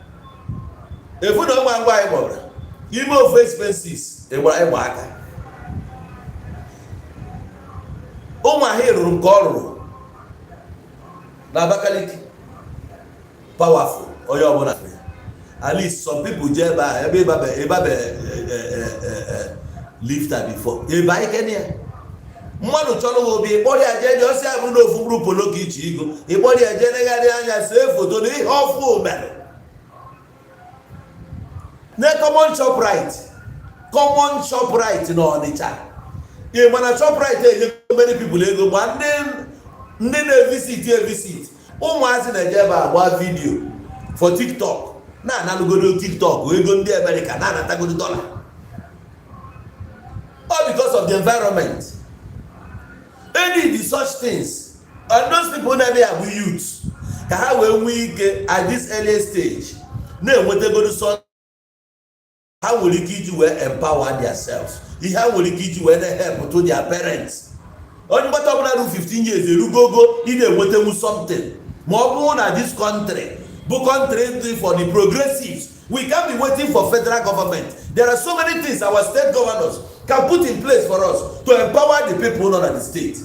efu na ọgba ngwa ahịa kpọbara ime ofu expenses ịgba ịgba aka. Ụmụahịa rụrụ nke ọ rụrụ na Abakaliki, powerful. Onye ọbụla, at least some people jee ebe ahụ ebe ịbabe ịbabe lifter before ebe anyị kene ya. Mmadụ chọrọ gị obi, ịkpọrọ ya jee jee, ọsị ya bụrụ na ofu mkpụrụ polo ka iche igo, ịkpọrọ ya jee negharị anya, see foto na ihe ọfụ mere na common Shoprite, common Shoprite na Ọnịcha. Ị ma na Shoprite enye many people ego, ma ndị na-evisit evisit. Ụmụazị na-eje ebe agba video for TikTok, na-analụgodo TikTok ego. Ndị Amerịka na-anatagodo dollar, all because of the environment. Any the such things, and those people na-eme ya bụ youth, ka ha wee nwee ike at this early stage na-enwetagodo so ha nwere ike iji wee empower themselves, ihe ha nwere ike iji wee na-help to their parents. Onye mgbata ọbụla ru 15 years erugogo ị na-enwetanwu something. Ma ọ bụrụ na this country bụ country dị for the progressives, we can be waiting for federal government. There are so many things our state governors can put in place for us to empower the people nọ na the state.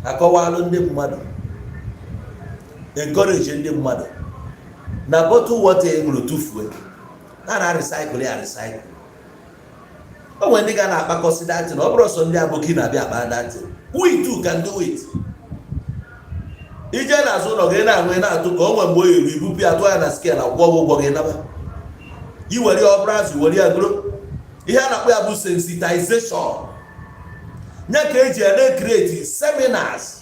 Akọwalụ ndị mmadụ, encourage ndị mmadụ na bottle water e ṅụrụ tụfuo, a na recycle ya recycle. O nwere ndị ga na-akpakọsị datin. Ọ bụrụ sọ ndị aboki na-abịa akpa datin, we too can do it. Ije n'azụ ụlọ gị na-aṅụ, ị na-atụ ka o nwee mgbe o yiri, ibupụ ya, tụọ ya na scale, akwụọ gị ụgwọ gị, naba iwere ya. Ọ bụrụ azụ, were ya goro. Ihe a na-akpọ ya bụ sensitization, nye ka eji ya na-create seminars,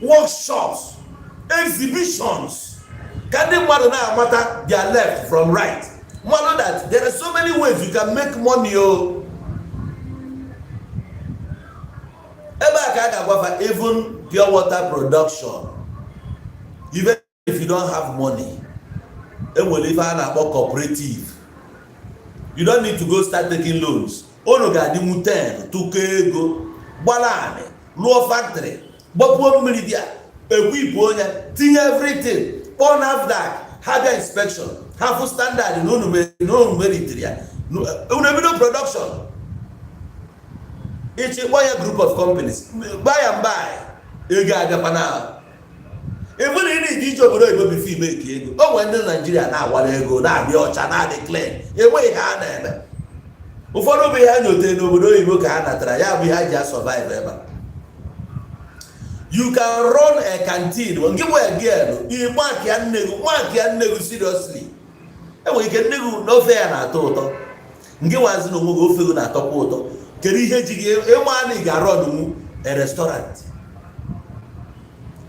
workshops, exhibitions, ka ndị mmadụ na-amata their left from right, mmadụ that there are so many ways you can make money o. Ebe a ka a ga-agwafa even pure water production. Even if you don't have money, enwere ife a na-akpọ cooperative. You don't need to go start taking loans. Unu ga-adịnwu 10, tụkọ ego, gbara anị, lụọ factory, gbapuo mmiri dị a, equip onye, tinye everything, kpọọ NAFDAC, ha bịa inspection, ha fụ standard na unu meritiri ya, unu ebido production. Ichi kpọọ ya group of companies, by and by ego abịakwa. Na even ị na-eji ije obodo oyibo before ime ka ego. O nwere ndị Naijiria na-awara ego, na-adị ọcha, na-adị clean, enweghị ha na-eme. Ụfọdụ bụ ihe ha nyotere n'obodo oyibo ka ha natara ya, bụ ihe ha ji a-survive ebe a. You can run a canteen nke bụ again ị mark ya nne gị, mark ya nne gị seriously. Enwere ike nne gị na ofe ya na-atọ ụtọ, nke nwazi na onwe gị ofe gị na-atọkwa ụtọ. Kedu ihe ji gị ịma na ị ga-arụ ọnụnwu a restaurant?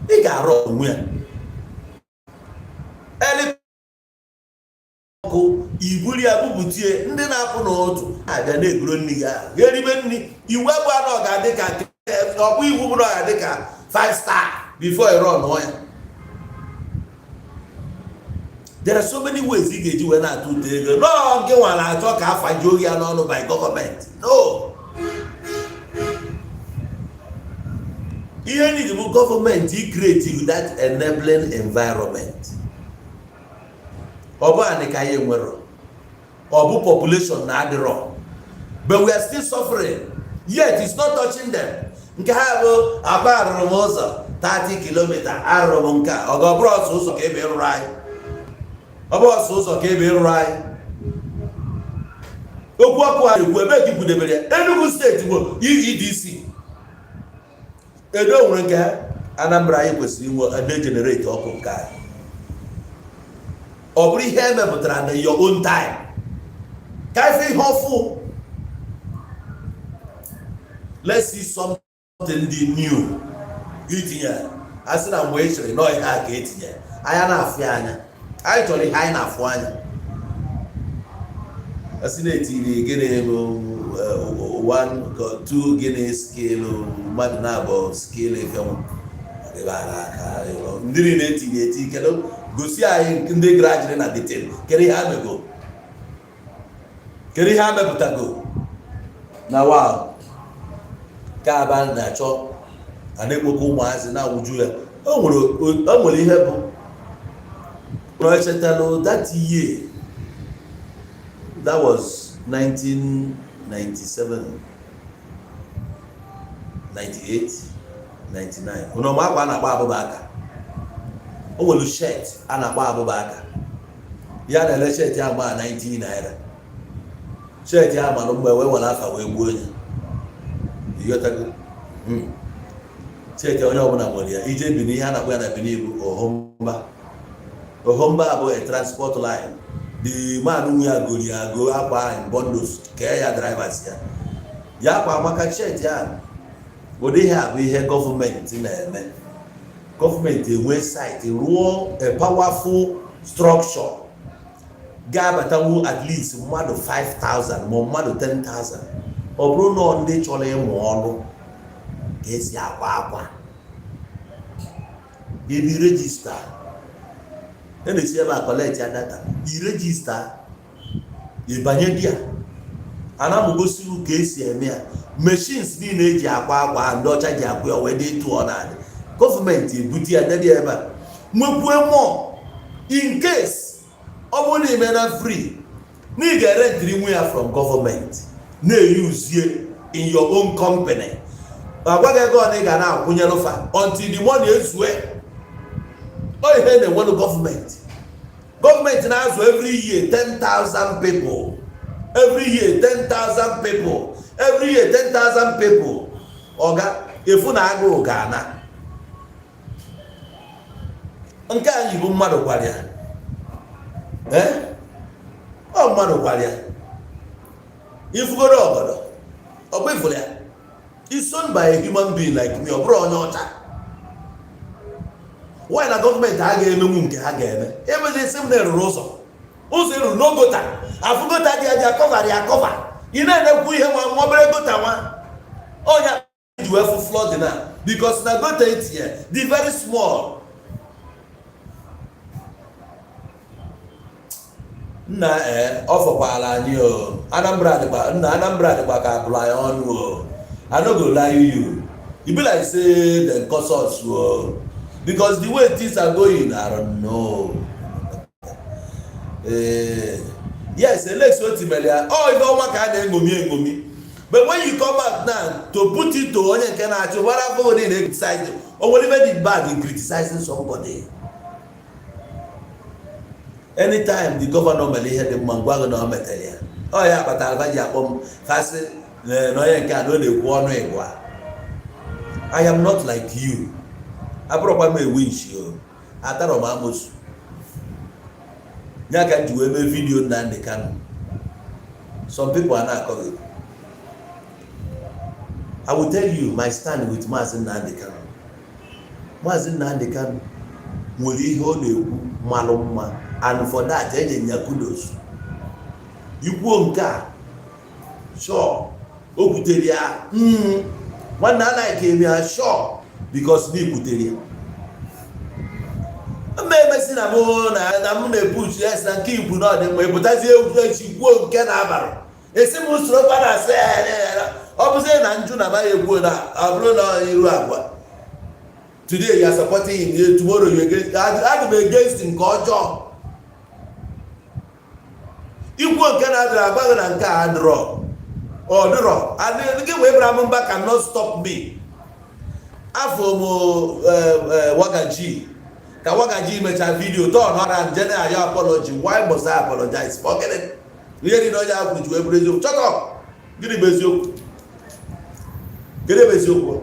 Ị ga-arụ onwe ya ele ọkụ, iburu ya bubutie. Ndị na-apụ n'ụtụ abịa na-egoro nri gị ahụ, ga-eribe nri. Iwu abụ anọ ga-adị ka ọ bụ iwu bụ na ọ ga-adị ka 5 star before ị run ya. There are so many ways ị ga-eji wee na-atụ ụtọ ego nọọ nke nwa na-achọ ka afa ji oge ya n'ọnụ by gọọmenti. No, ihe need bụ gọọmenti create that enabling environment. Ọ bụ anị ka anyị nwere, ọ bụ population na adịrọ, but we are still suffering. Yet it's not touching them. Nke ha bụ akwa arụrụ m ụzọ 30 kilometer, arụrụ m nke a. Ọ ga-ọbụrụ ọsọ ụzọ ka ebe rụrụ anyị, ọ bụ ọsọ ụzọ ka ebe rụrụ anyị. Okwu ọkụ a na-ekwu, ebe ka ikwudebere ya? Enugu Steeti bụ EEDC, Edo nwere nke ha, Anambra. Anyị kwesịrị inwe ebe generate ọkụ nke anyị. Ọ bụrụ ihe emepụtara na your own time, ka ife ihe ọfụ. Let's see something dị new itinye. A sị na mgbe ị chere nọọ ihe a ka etinye anya na-afụ ya anya, anyị chọrọ ihe anyị na-afụ anya. A sị na-etiri gịnị bụ one, two, gịnị skill mmadụ na-abụ skill ife nwa aka ndị niile etinye eti. Kedu? Gosi anyị ndị graduate na detin. Kedu ihe ha mego? Kedu ihe ha mepụtago? Na wow, ka aba na-achọ a na-ekpokọ ụmụazị na-awụju ya. O nwere ihe bụ na echetalụ that year, that was 1997, 98, 99. Ụnụ akwa a na-akpọ abụba aka, o nwere shirt a na-akpọ abụba aka. Ya na-ele shirt ya gba 90 naira. Shirt ya mara mgbe wee were afa wee gbuo ya. Ịghọtago? Shirt onye ọbụla nwere ya. Ije Bini, ihe a na-akpọ ya na Bini bụ ohomba. Ohomba bụ a transport line. The man nwe ya gori ya go akwa in bundles, kee ya drivers ya. Ya akwa maka shirt ya. Ụdị ihe a bụ ihe gọọmenti na-eme. Gọọmenti enwe site, rụọ a powerful structure ga-abatanwu at least mmadụ 5000 ma mmadụ 10,000. Ọ bụrụ na ndị chọrọ ịmụ ọrụ ka esi akwa akwa, ibi register, e na-esi ebe a collect ya data, i register, ịbanye di ya, anamụgosi ka esi eme ya. Machines niile eji akwa akwa, ndị ọcha ji akwa ya wee dị etu ọ na-adị. Gọọmenti ebute ya, debe ya ebe a, nwekwue mọ in case ọ bụrụ na ime na free na ị ga-erentiri nwe ya from gọọmenti, na-eyuzie in your own company. Agwa gị ego ọ na ị ga na-akwụnyere fa until the money ezue. Ọ ihe na-enwelu gọọmenti. Gọọmenti na-azụ every year 10,000 people, every year 10,000 people, every year 10,000 people. Ọga efu na agụụ ga-ana. Nke anyị bụ mmadụ gwara ya. Ee, ọ mmadụ gwara ya ifugoro ọgọdọ ọgba ifuru ya is owned by a human being like me. Ọ bụrụ onye ọcha, why na gọọmenti a ga-emenwu nke ha ga-eme? Emezi isi m na-eruru ụzọ, ụzọ eruru n'ogota afụ gutter dị aja cover ya cover. Ị na-enekwu ihe nwa nwa obere gutter nwa onye ji wee fụ flooding na because na gutter etinye dị very small. Nna, ee, ọ fọkwala anyị o. Anambra dịkwa, nna, Anambra dịkwa ka abụrụ anyị ọnụ o. I no go lie you, e be like say dem curse us o, because the way things are going, I don't know. Ee, yes, Alex Otti mere ya. Ọ ife ọma ka a na-eṅomi eṅomi, but when you come out now to put it to onye nke na-achị gbara afọ niile criticize, o nwere ife dị bad in criticizing somebody? Anytime the governor mere ihe dị mma, ngwa gị na o metere ya. Ọ ya kpatara fa ji akpọ m fasị na onye nke a na ọ na-ekwu ọnụ ịgwa. I am not like you. Abụrụkwa m ewu nshi o, atarọ m amosu ya ka m ji wee mee video Nnamdi Kanu. Some people are na-akọ gị. I will tell you my stand with Maazị Nnamdi Kanu. Maazị Nnamdi Kanu nwere ihe ọ na-ekwu malụ mma, and for that enye ya kudos. Ikwuo nke a, sure, o kwutere ya. Nwanne, anaghị eme ya sure because na ikwutere ya mma. Emesi na mụ na m na-epuch ya si na nke ikwu na ọ dị mma. Ịpụtazie egwu echi kwuo nke na-abalị, esi m soro kwa na asị ya. Ọ bụzie na njụ na amaghị ekwuo na ọ bụrụ na iru agwa. Today you are supporting him, tomorrow you against. Adị m against nke ọjọọ. Ikwuo nke na-adịrị, agbaghị na nke a adịrọ. Ọ dịrọ gị wee Abraham Mba cannot stop me. Afọ m Wagaji ka Wagaji mechaa video turn around general ya apology. Why must I apologize for gịnị? Ihe niile onye ahụ kwuru ji wee bụrụ eziokwu. Shut up. Gịnị bụ eziokwu? Gịnị bụ eziokwu?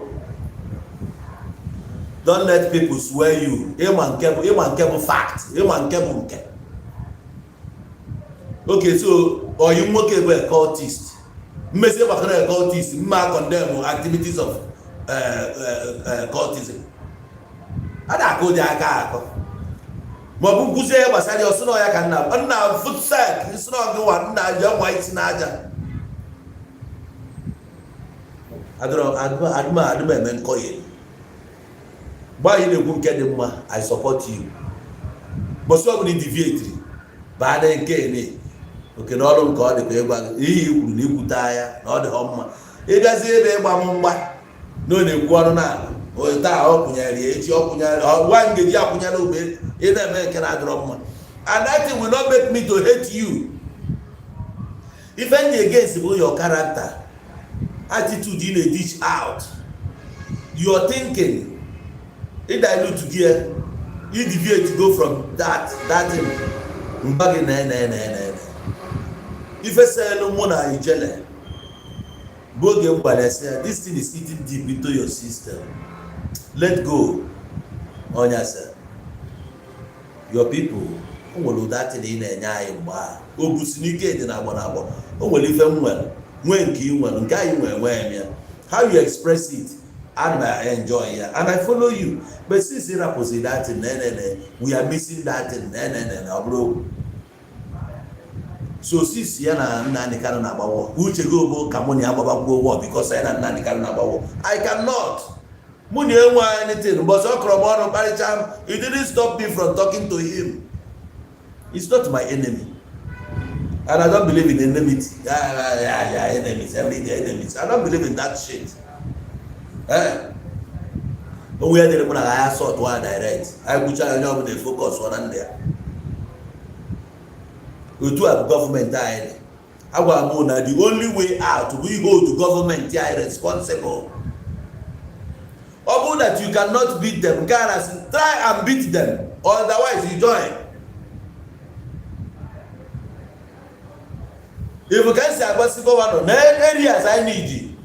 Don't let people swear you. Ịma nke bụ, ịma nke bụ fact, ịma nke bụ nke. Okay, so oyi nwoke bụ a cultist, mmezi gbakọrọ a cultist, mma condemn activities of cultism. A na-akụ ụdị aka akọ maọbụ nkwụzi ihe gbasara ya, ọsị na ya ka nna nna futsek isi na ọgụ nwa nna ji nwa isi n'aja. Adụm adụm eme nkọye. Mgbe anyị na-ekwu nke dị mma, I support you. Bọsị ọ bụla deviate baa na nke ene oke na ọrụ nke ọ dị ka ịgwa gị ihe i kwuru na ikwute ya na ọ dị họ mma. Ịbịazi ebe ịgba m mgba na ọ na-ekwu ọrụ n'ala taa, ọ kwụnyere ya echi, ọ kwụnyere nwa ngeji akwụnyere ugbe ị na-eme nke na-adịrọ mma, and that thing will not make me to hate you. Ife m against bụ your character, attitude ị na-dish out, your thinking. Ị dilute gị, ị deviate, go from that thing mgba gị na na na na ife selu mụ na ijele bụ oge m gwara ya sị ya, "This thing is eating deep into your system, let go." Ọnya sị your people, o nwere ụdị atịrị ị na-enye anyị mgbe a o busi n'ike dị na agbọ na agbọ. O nwere ife m nwere, nwee nke ị nwere, nke anyị nwere, nwee m ya. How you express it, ana m enjoy ya and I follow you, but since ị rapụzi that thing, na na we are missing that thing, na na na ọ bụrụ okwu. So since ya na Nnamdi Kanu na-agbawo, uche gị bụ ka mụ na ya gbabakwuo war because ya na Nnamdi Kanu na-agbawo. I cannot. Mụ na enwe anything. Mbọsị ọ kọrọ m ọnụ kparịcha m, it didn't stop me from talking to him. He's not my enemy and I don't believe in enmity. Yeah, enemies every day, enemies. I don't believe in that shit. Eh, onwe ya dịrị mụ na ya sort wa direct. Anyị kwucha, onye ọbụla focus na ndị ya. Otu a bụ gọọmenti anyị dị. Agwara m na the only way out bụ ihe otu gọọmenti anyị responsible. Ọ bụrụ that you cannot beat them, nke a na-asị try and beat them, otherwise you join. If ka esi agbasi governor na areas I need,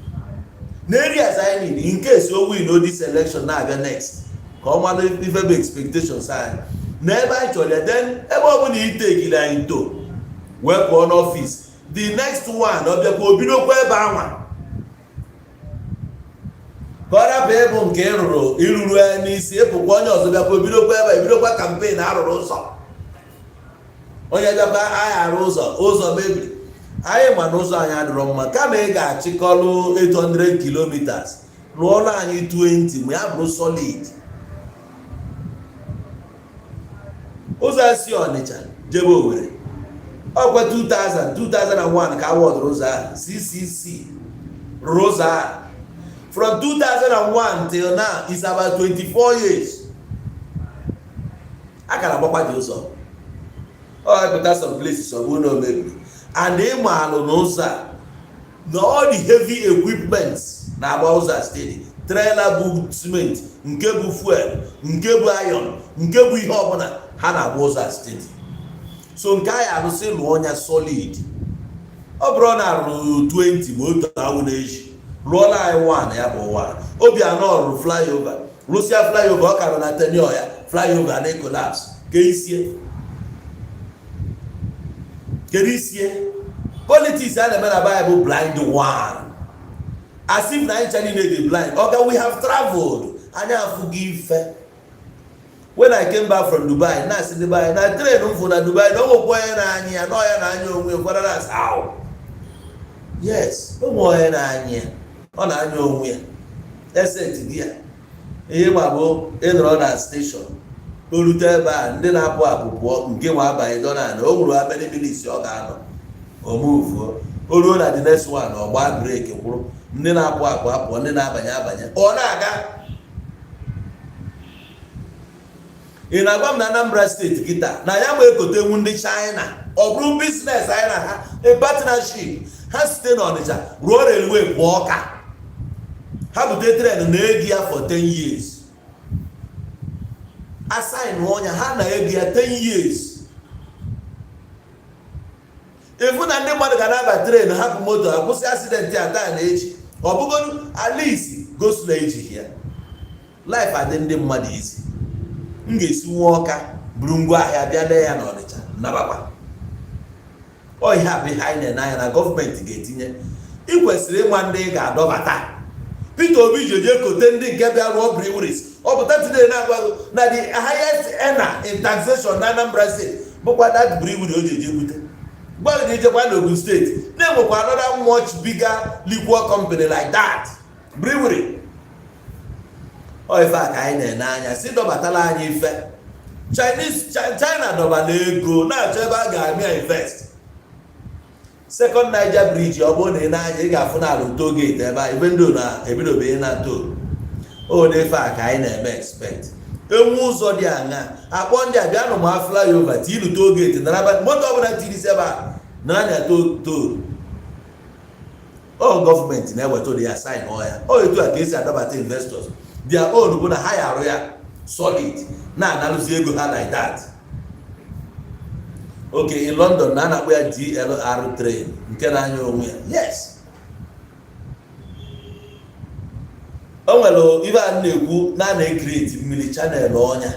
na areas I need, in case o win o this election na-abịa next, ka ọ mara ife bụ expectations anyị na ebe anyị chọrọ ya. Then ebe ọ bụla itekiri anyị to wee pụọ n'ọfịs, the next one ọ bịakwa obidokwa ebe anwa ka ọ rapụ ịbụ nke ịrụrụ iruru ya n'isi ịpụkwa, onye ọzọ bịakwa obidokwa ebe ebidokwa campaign arụrụ ụzọ, onye bịakwa anyị arụ ụzọ, ụzọ mebiri. Anyị ma na ụzọ anyị adịrọ mma. Kama ị ga-achịkọlụ 800 kilometers, rụọlụ anyị 20 ma ya bụrụ solid. Ụzọ a si Ọnịcha jebe Owerri, ọkwa 2000 2001 ka awọdụrụ ụzọ ahụ. CCC rụrụ ụzọ ahụ from 2001 till now is about 24 years. A ka na-agbakwa dị ụzọ. Ọ pụta some places, ọ bụrụ na o mebiri and ịma alụ na ụzọ a na all the heavy equipment na-agba ụzọ a steady, trailer bụ cement, nke bụ fuel, nke bụ iron, nke bụ ihe ọbụla, ha na-agba ụzọ a steady. So nke anyị arụsị lụọ ọnya solid. Ọ bụrụ na arụrụ 20 ma otu awụ na-eji rụọla anyị 1, ya bụ 1. Obianọ rụrụ flyover, rụsịa flyover, ọ ka nọ na tenure ya, flyover na collapse. Ka isie kedu isie? Politics a na-eme na Bible, blind one, as if na anyị ncha niile dị blind. Oga, we have traveled, anyị afụghị ife. When I came back from Dubai, na asị ndị be anyị na train m fụ na Dubai na o nwekwa onye na-anya ya na ọya na-anya onwe ya. Ụfọdụ na-asị aw, yes, o nwe onye na-anya ya, ọ na-anya onwe ya eset gị ya. Ihe ma bụ ịnọrọ na station, o rute ebe a, ndị na-apụ apụ pụọ, nke nwa abanye dọ na o nwere how many minutes ọ ga-anọ, o muvuo. O ruo na the next one, ọ gbaa brake kwụrụ, ndị na-apụ apụ apụọ, ndị na-abanye abanye, ọ na-aga. Ị na-agwa m na Anambra Steeti kịta na ya ma ekotenwu ndị China, ọ bụrụ business anyị na ha, a partnership. Ha site n'Ọnịcha rụọ railway pụọ Ọka, ha bute train na ego ya for 10 years, assign ọnya ha na ego ya 10 years. Ịfụ na ndị mmadụ ga na-aba train, hapụ moto, akwụsị accident a taa na echi. Ọ bụgodu alisi gosila ejighị ya, life adị ndị mmadụ isi. M ga-esi nwa Ọka buru ngwa ahịa bịa lee ya n'Ọnịcha, nabakwa. Ọ ihe a bụ ihe anyị na-ene anya na gọọmenti ga-etinye. Ị kwesịrị ịma ndị ị ga-adọbata. Peter Obi ji eje kote ndị nke bịa rụọ breweries. Ọ pụta today na-agwa gị na the highest earner in taxation na Anambra State bụkwa that brewery o ji eje bute. Gwa gị na ijekwa n'Ogun Steeti, na-enwekwa another much bigger liquor company like that brewery. Ọ ife a ka anyị na-ene anya si dọbatala anyị ife Chinese. China dọbala ego na-achọ ebe a ga-amịa invest. Second Niger Bridge, ọ bụrụ na ị na-anya, ị ga-afụ na alụ toll gate ebe a, ebe ndị na-ebidobeghị na toll o. Ife a ka anyị na-eme expect. Enwe ụzọ dị aṅa akpọ ndị a bịa nụ ma flyover tiilu toll gate, naraba moto ọbụla tiri isi ebe a na-anya toll. Ọ gọọmenti na-eweta ụdị ya, sign ọ ya. Ọ etu a ka esi adọbata investors. Their own bụ na ha ya arụ ya solid, na-analụzi ego ha like that. Okay, in London na a na-akpọ ya DLR train nke na-anya onwe ya. Yes, o nwere ibe a na-ekwu na a na-ecreate mmiri channel ọnya,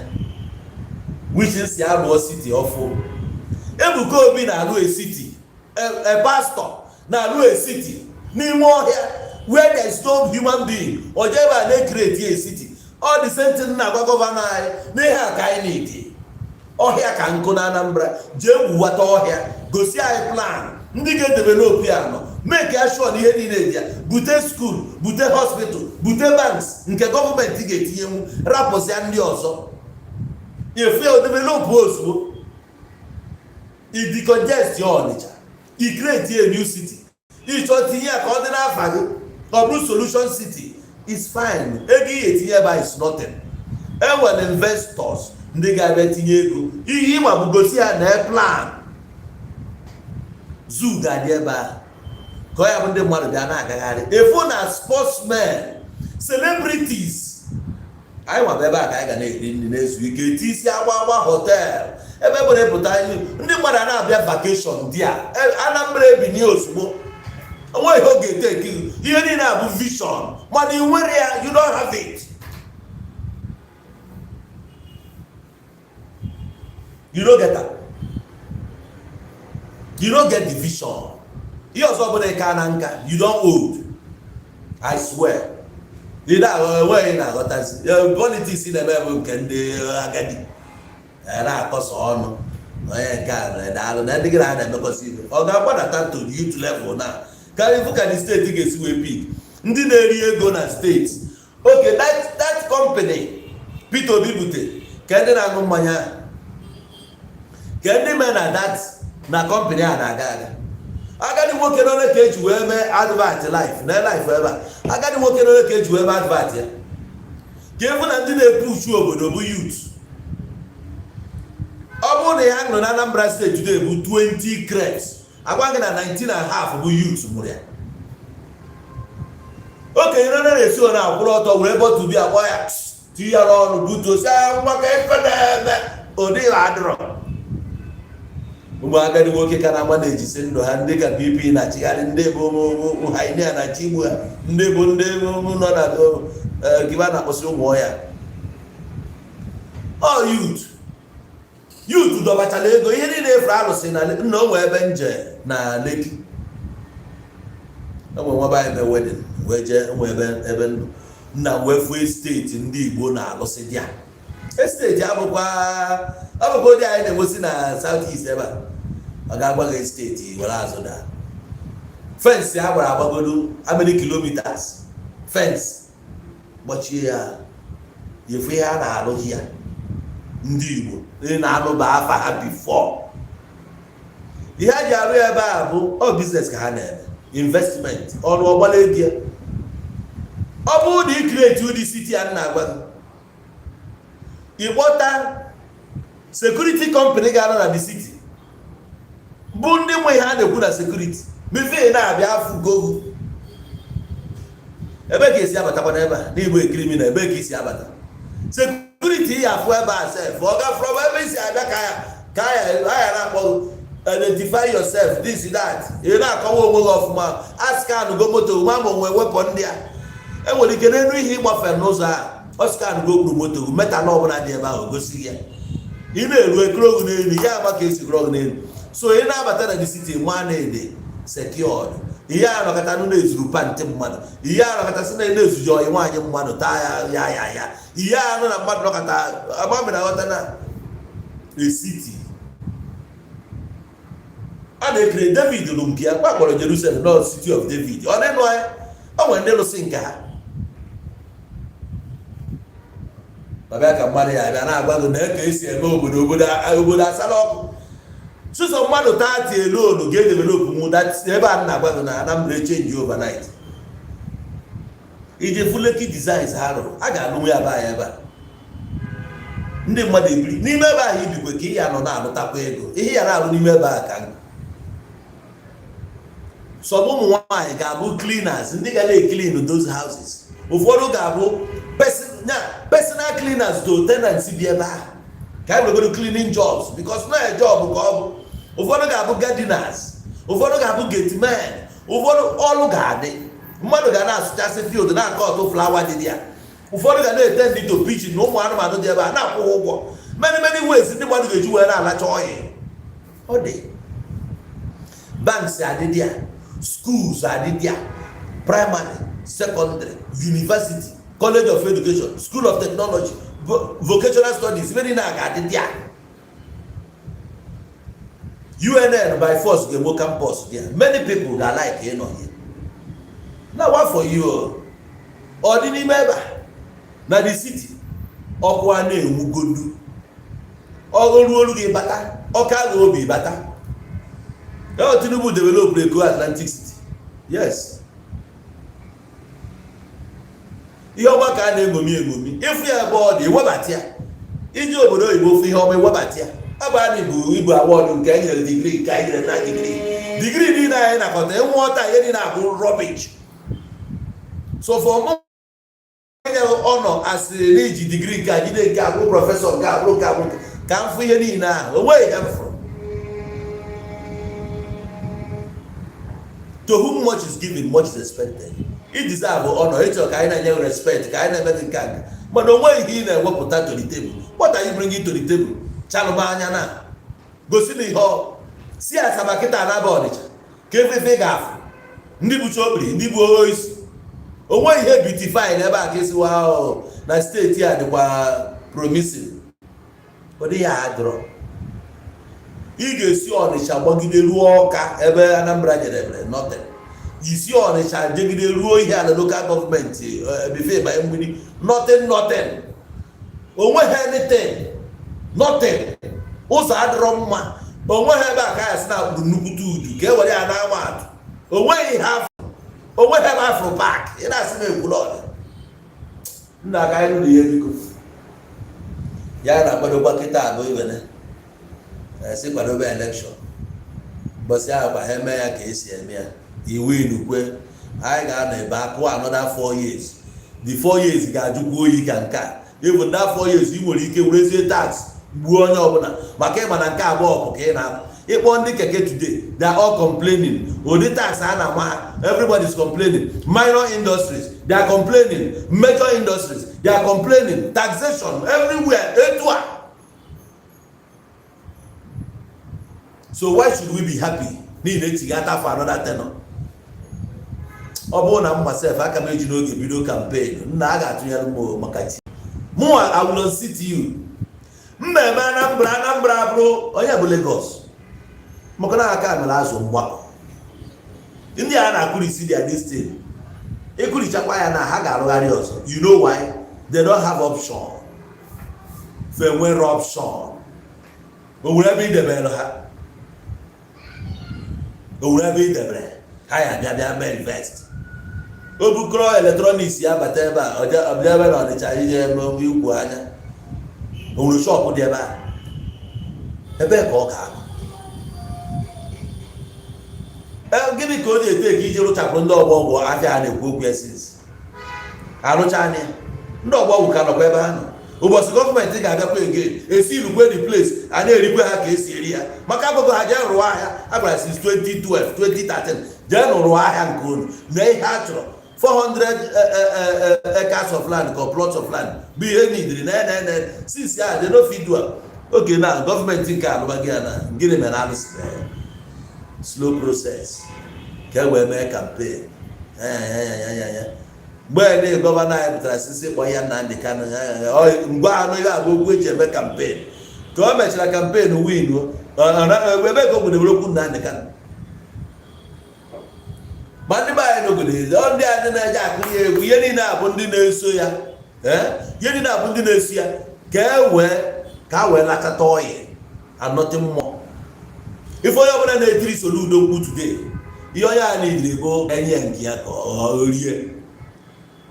which si alụọ city ọfụ. Ebuka Obi na-alụ a city, a pastor na-alụ a city n'ime ọhịa where there is no human being. Oje ebe a na-ecreate a city. All the same thing na-agwa governor anyị n'ihe a ka anyị na-edi ọhịa ka nkụ na Anambra. Jee gbuwata ọhịa, gosi anyị plan ndị ga-edevelop ya, nọ make ya sure na ihe niile dị ya. Bute school, bute hospital, bute banks nke gọọmenti ga-etinyenwu, rapụsịa ndị ọzọ efu ya odevelop ozugbo. I decongest ya Ọnịcha, i create a new city. Ịchọ tinye ya ka ọ dị n'afa gị, ọ bụrụ Solution City is fine. Ego ihe etinye ebe a is nothing. Enwere investors ndị ga-abịa tinye ego. Ihe ịma bụ gosi ya na plan zoo ga-adị ebe a, ka ọ ya bụ ndị mmadụ bịa na-agagharị, efu na sportsmen, celebrities. Anyị nwaba ebe a ka anyị ga na-eri nri, na-ezu ike, eti isi agba agba hotel ebe nwere pụta. Anyị ndị mmadụ a na-abịa vacation dị a. Anambra ebini ozugbo, onweghị oge eteki. Ihe niile a bụ vision, mana ị nwere ya, you don't have it, you no get am, you no get the vision. Ihe ọzọ bụla ịka na nka, you don old, I swear. Ị na-aghọ enweghị na-aghọtazi politics na-eme bụ nke ndị agadi na-akọsọ ọnụ onye nke a na-edalụ na ndị gị na ha na-emekọsị ibe. Ọ ga-agbadata to youth level na karịa ifu ka the steeti ga-esi wee pick ndị na-eri ego na steeti. Okay, that company Peter Obi bute, ka ndị na-aṅụ mmanya, ka ndị mee na that na company a na-aga aga. Agadi nwoke n'ole ka eji wee mee advert life na life ebe a. Agadi nwoke n'ole ka eji wee mee advert ya, ka efu na ndị na-epushu obodo bụ youth. Ọ bụrụ na ya nọ na Anambra Steeti today bụ 20 crepes, agwa gị na 19 and a half bụ youth mụrụ ya. Okenye nọ na-esi ọ na-akwụrụ ọtọ were bottle bịa gbaa ya, tinye ya n'ọnụ, butuo si ngwa ka ife na-eme ụdị adịrọ. Ụmụ agadi nwoke ka na-agba na-ejisi ndụ ha, ndị ka PP na-achịgharị, ndị bụ hainia na chigbu ha, ndị bụ ndị nọ na giba na-akpọsị ụmụ ya. Ọ youth, youth dọbachara ego ihe niile efere alụsị na nna onwe ebe nje na Lekki enwe nwa be anyị mee wedding, wee jee nwe ebe ebe nna wee fuo estate ndị Igbo na-alụsị dị a. Estate abụkwa abụkwa ụdị anyị na-enwesị na South East ebe a. Ọ ga-agwa gị estate were azụ daa fence a gbara agbagodo how many kilometers fence gbachie ya, efu ihe a na-alụ ya. Ndị Igbo ndị na-alụba afa ha before ihe a ji arụ ya ebe a bụ ọ business ka ha na-eme, investment ọrụ ọgbala ego ya. Ọ bụrụ na ị create ụdị city a na-agwa gị, ịkpọta security company ga-anọ na the city bụ ndị nwe ihe a na-ekwu na security. Before na-abịa afụgo ebe ka esi abatakwa n'ebe a n'igbo criminal, ebe ka esi abata, security ya afụ ebe a sef, ọ ga from ebe isi abịa ka ya ka ya aya na-akpọ identify yourself, this, that. Ị na-akọwa onwe gị ọfụma, a scan go moto ma ma onwe wepụ ndị a enwere ike n'elu ihe ịgbafere n'ụzọ a, ọ scan go okpuru moto, metal ọbụla dị ebe ahụ gosi ya. Ị na-eru ekuro gị n'elu ya, ama ka esi kuro gị n'elu. So ị na-abata na the city nwa na-ede secured. Ihe a nọkọta nụ na-ezuru pant mmadụ, ihe a nọkọta sị na na-ezuji ọyị nwaanyị mmadụ taa ya ya ya ya, ihe a nọ na mmadụ nọkọta amamịra aghọta na a city a na-ekere. David lụ nke ya kpa kpọrọ Jerusalem nọ City of David. Ọ na-enụ anya o nwere ndị lụsị nke ha ọbịa ka mmadụ ya abịa na-agwa gị na ka esi eme obodo, obodo, obodo asala ọkụ. Sụsọ mmadụ 30 alone ga-edevelop mụ ebe a na-agwa gị na Anambra change overnight. Iji fụ Lekki Designs ha rụrụ, a ga-alụnwu ya be anyị ebe a, ndị mmadụ ebiri n'ime ebe ahụ, ibikwe ka ị ya nọ na-alụtakwa ego. Ihe ya na-alụ n'ime ebe a ka some ụmụ nwaanyị ga-abụ cleaners, ndị ga na-eclean those houses. Ụfọdụ ga-abụ personal cleaners to tenants bi ebe ahụ, ka anyị weregoro cleaning jobs, because na job ka ọ bụ. Ụfọdụ ga-abụ gardeners, ụfọdụ ga-abụ gate men, ụfọdụ ọrụ ga-adị, mmadụ ga na-asụchasị field, na-akọ ọtụ flower dị ya, ụfọdụ ga na-ete ndị to pigeon na ụmụ anụmanụ dị ebe a na-akwụ ha ụgwọ. Many, many ways ndị mmadụ ga-eji wee na-alacha ọhịa. Ọ dị banks adịdị ya, schools adịdị ya, primary, secondary, university, college of education, school of technology, vocational studies, many na ga-adịdị ya. UNN by force ga-enwe campus there. Many people ga like ịnọ here na what for you. Ọ dị n'ime ebe a na the city, ọkụ a na-enwugodu, ọrụ olu gị bata, ọka agha obi bata. Eo Tinubu develop Eko Atlantic City. Yes, ihe ọma ka a na-eṅomi eṅomi. Ịfụ ya ebe ọ dị, ewebata ya. Iji obodo oyibo fụ ihe ọma, ewebata ya. Abalị bụ ibu award nke e nyere degree, nke anyị nyere na degree niile anyị nakọta ịnwụọta ihe niile abụ rubbish. So for mụ ọ nọ asịrị n'iji degree nke a jide nke abụrụ professor, nke abụrụ, nke abụrụ, ka m fụ ihe niile ahụ, o nweghị ihe m fụrụ. To whom much is given, much is expected. I deserve honor, ịchọ ka anyị na-enye respect, ka anyị na-eme gị nke a nke, mana o nweghị ihe ị na-ewepụta to the table. What are you bringing to the table? Chalụma anya na gosi na ihe ọ si Asaba kịta na-aba Ọnịcha ka efefe ga-afụ ndị bụcha okpiri, ndị bụ isi. O nweghị ihe beautify n'ebe a ka esi wa na steeti a dịkwa promising. Ọ dịghị adịrọ. Ị ga-esi Ọnịcha gbagide ruo Ọka ebe Anambra jedebere, nothing. Isi Ọnịcha jegide ruo ihe ala local government before banye Mgbidi, nothing, nothing. Onweghị anything, nothing. Ụzọ adịrọ mma. Onweghị ebe a ka ya si na akpụrụ nnukwute udu ka e were ya na-ama atụ. Onweghị ihe afọ, onweghị ebe afro park. Ị na-asị m ekwula ọdị nna aka anyị nụrụ ihe. Biko, ya na-akwadokwa kịta abụ iwene esi kwadobe election mbọsị ahụ kwa ha eme ya ka esi eme ya iwu inukwe. Anyị ga-anọ ebe akụ another 4 years. The 4 years ga-ajụkwa oyi ka nke a. Even that 4 years, ị nwere ike werezie tax gbuo onye ọbụla, maka ịma na nke abụọ bụ ka ị na-apụ ịkpọ ndị keke today, they are all complaining. Ụdị tax a na-ama ha, everybody is complaining. Minor industries, they are complaining. Major industries, they are complaining. Taxation everywhere etu a. So why should we be happy n'ihi na echigata for another tenure? Ọ bụrụ na mma sef, aka m eji n'oge bido campaign nna a ga-atụnyere m maka chi mụnwa. I will unseat you. Mmemme Anambra, Anambra bụrụ onye bụ Lagos, maka na aka mere azụ mgbakọ ndị a na-akụrisi their destiny. Ekurichakwa ya na ha ga-arụgharị ọzọ. You know why? They don't have option. Fe nwere option? O nwere ebe idebere ha? O nwere ebe idebere ha ya bịa bịa mee invest? O bukọrọ electronics ya bata ebe a, ọbịa ebe na Ọnịcha ije eme ikwu anya. O nwere shop dị ebe a, ebe ka ọ ga-abụ. Gịnị ka ọ na-ete ka iji rụchapụrụ ndị ọgbọ ọgwụ afịa a na-ekwu okwu ya since arụcha anya? Ndị ọgbọ ọgwụ ka nọkwa ebe ha nọ. Ụbọchị gọọmenti ga-abịakwa again, esi irukwe the place a na-erikwe ha ka esi eri ya, maka agụgụ ha jee rụọ ahịa a gwara since 2012, 2013, jee nụ rụọ ahịa nke unu na ihe a chọrọ, 400 acres of land ka plots of land bụ ihe nidiri na na since ya they no fit do am. Oge na gọọmenti nke alụbaghị ya na gịnị mere alụsị slow process ka e wee mee campaign ya. Mgbe ndị governor anyị pụtara sisi kpọ ya Nnamdị Kanụ, ngwa anụ ihe abụ okwu eji eme campaign. Ka o mechara campaign win, ebe ka o gwudebere okwu Nnamdị Kanụ. Ma ndị be anyị n'obodo, ndị anyị na-eje akụrụ ya egwu, ihe niile abụ ndị na-eso ya, ihe niile abụ ndị na-eso ya, ka e wee ka a wee lachata ọyị anọtị mmụọ. Ife onye ọbụla na-etiri Soludo mkpu today, ihe onye a na-ejiri bụ enye nke ya ka ọ rie.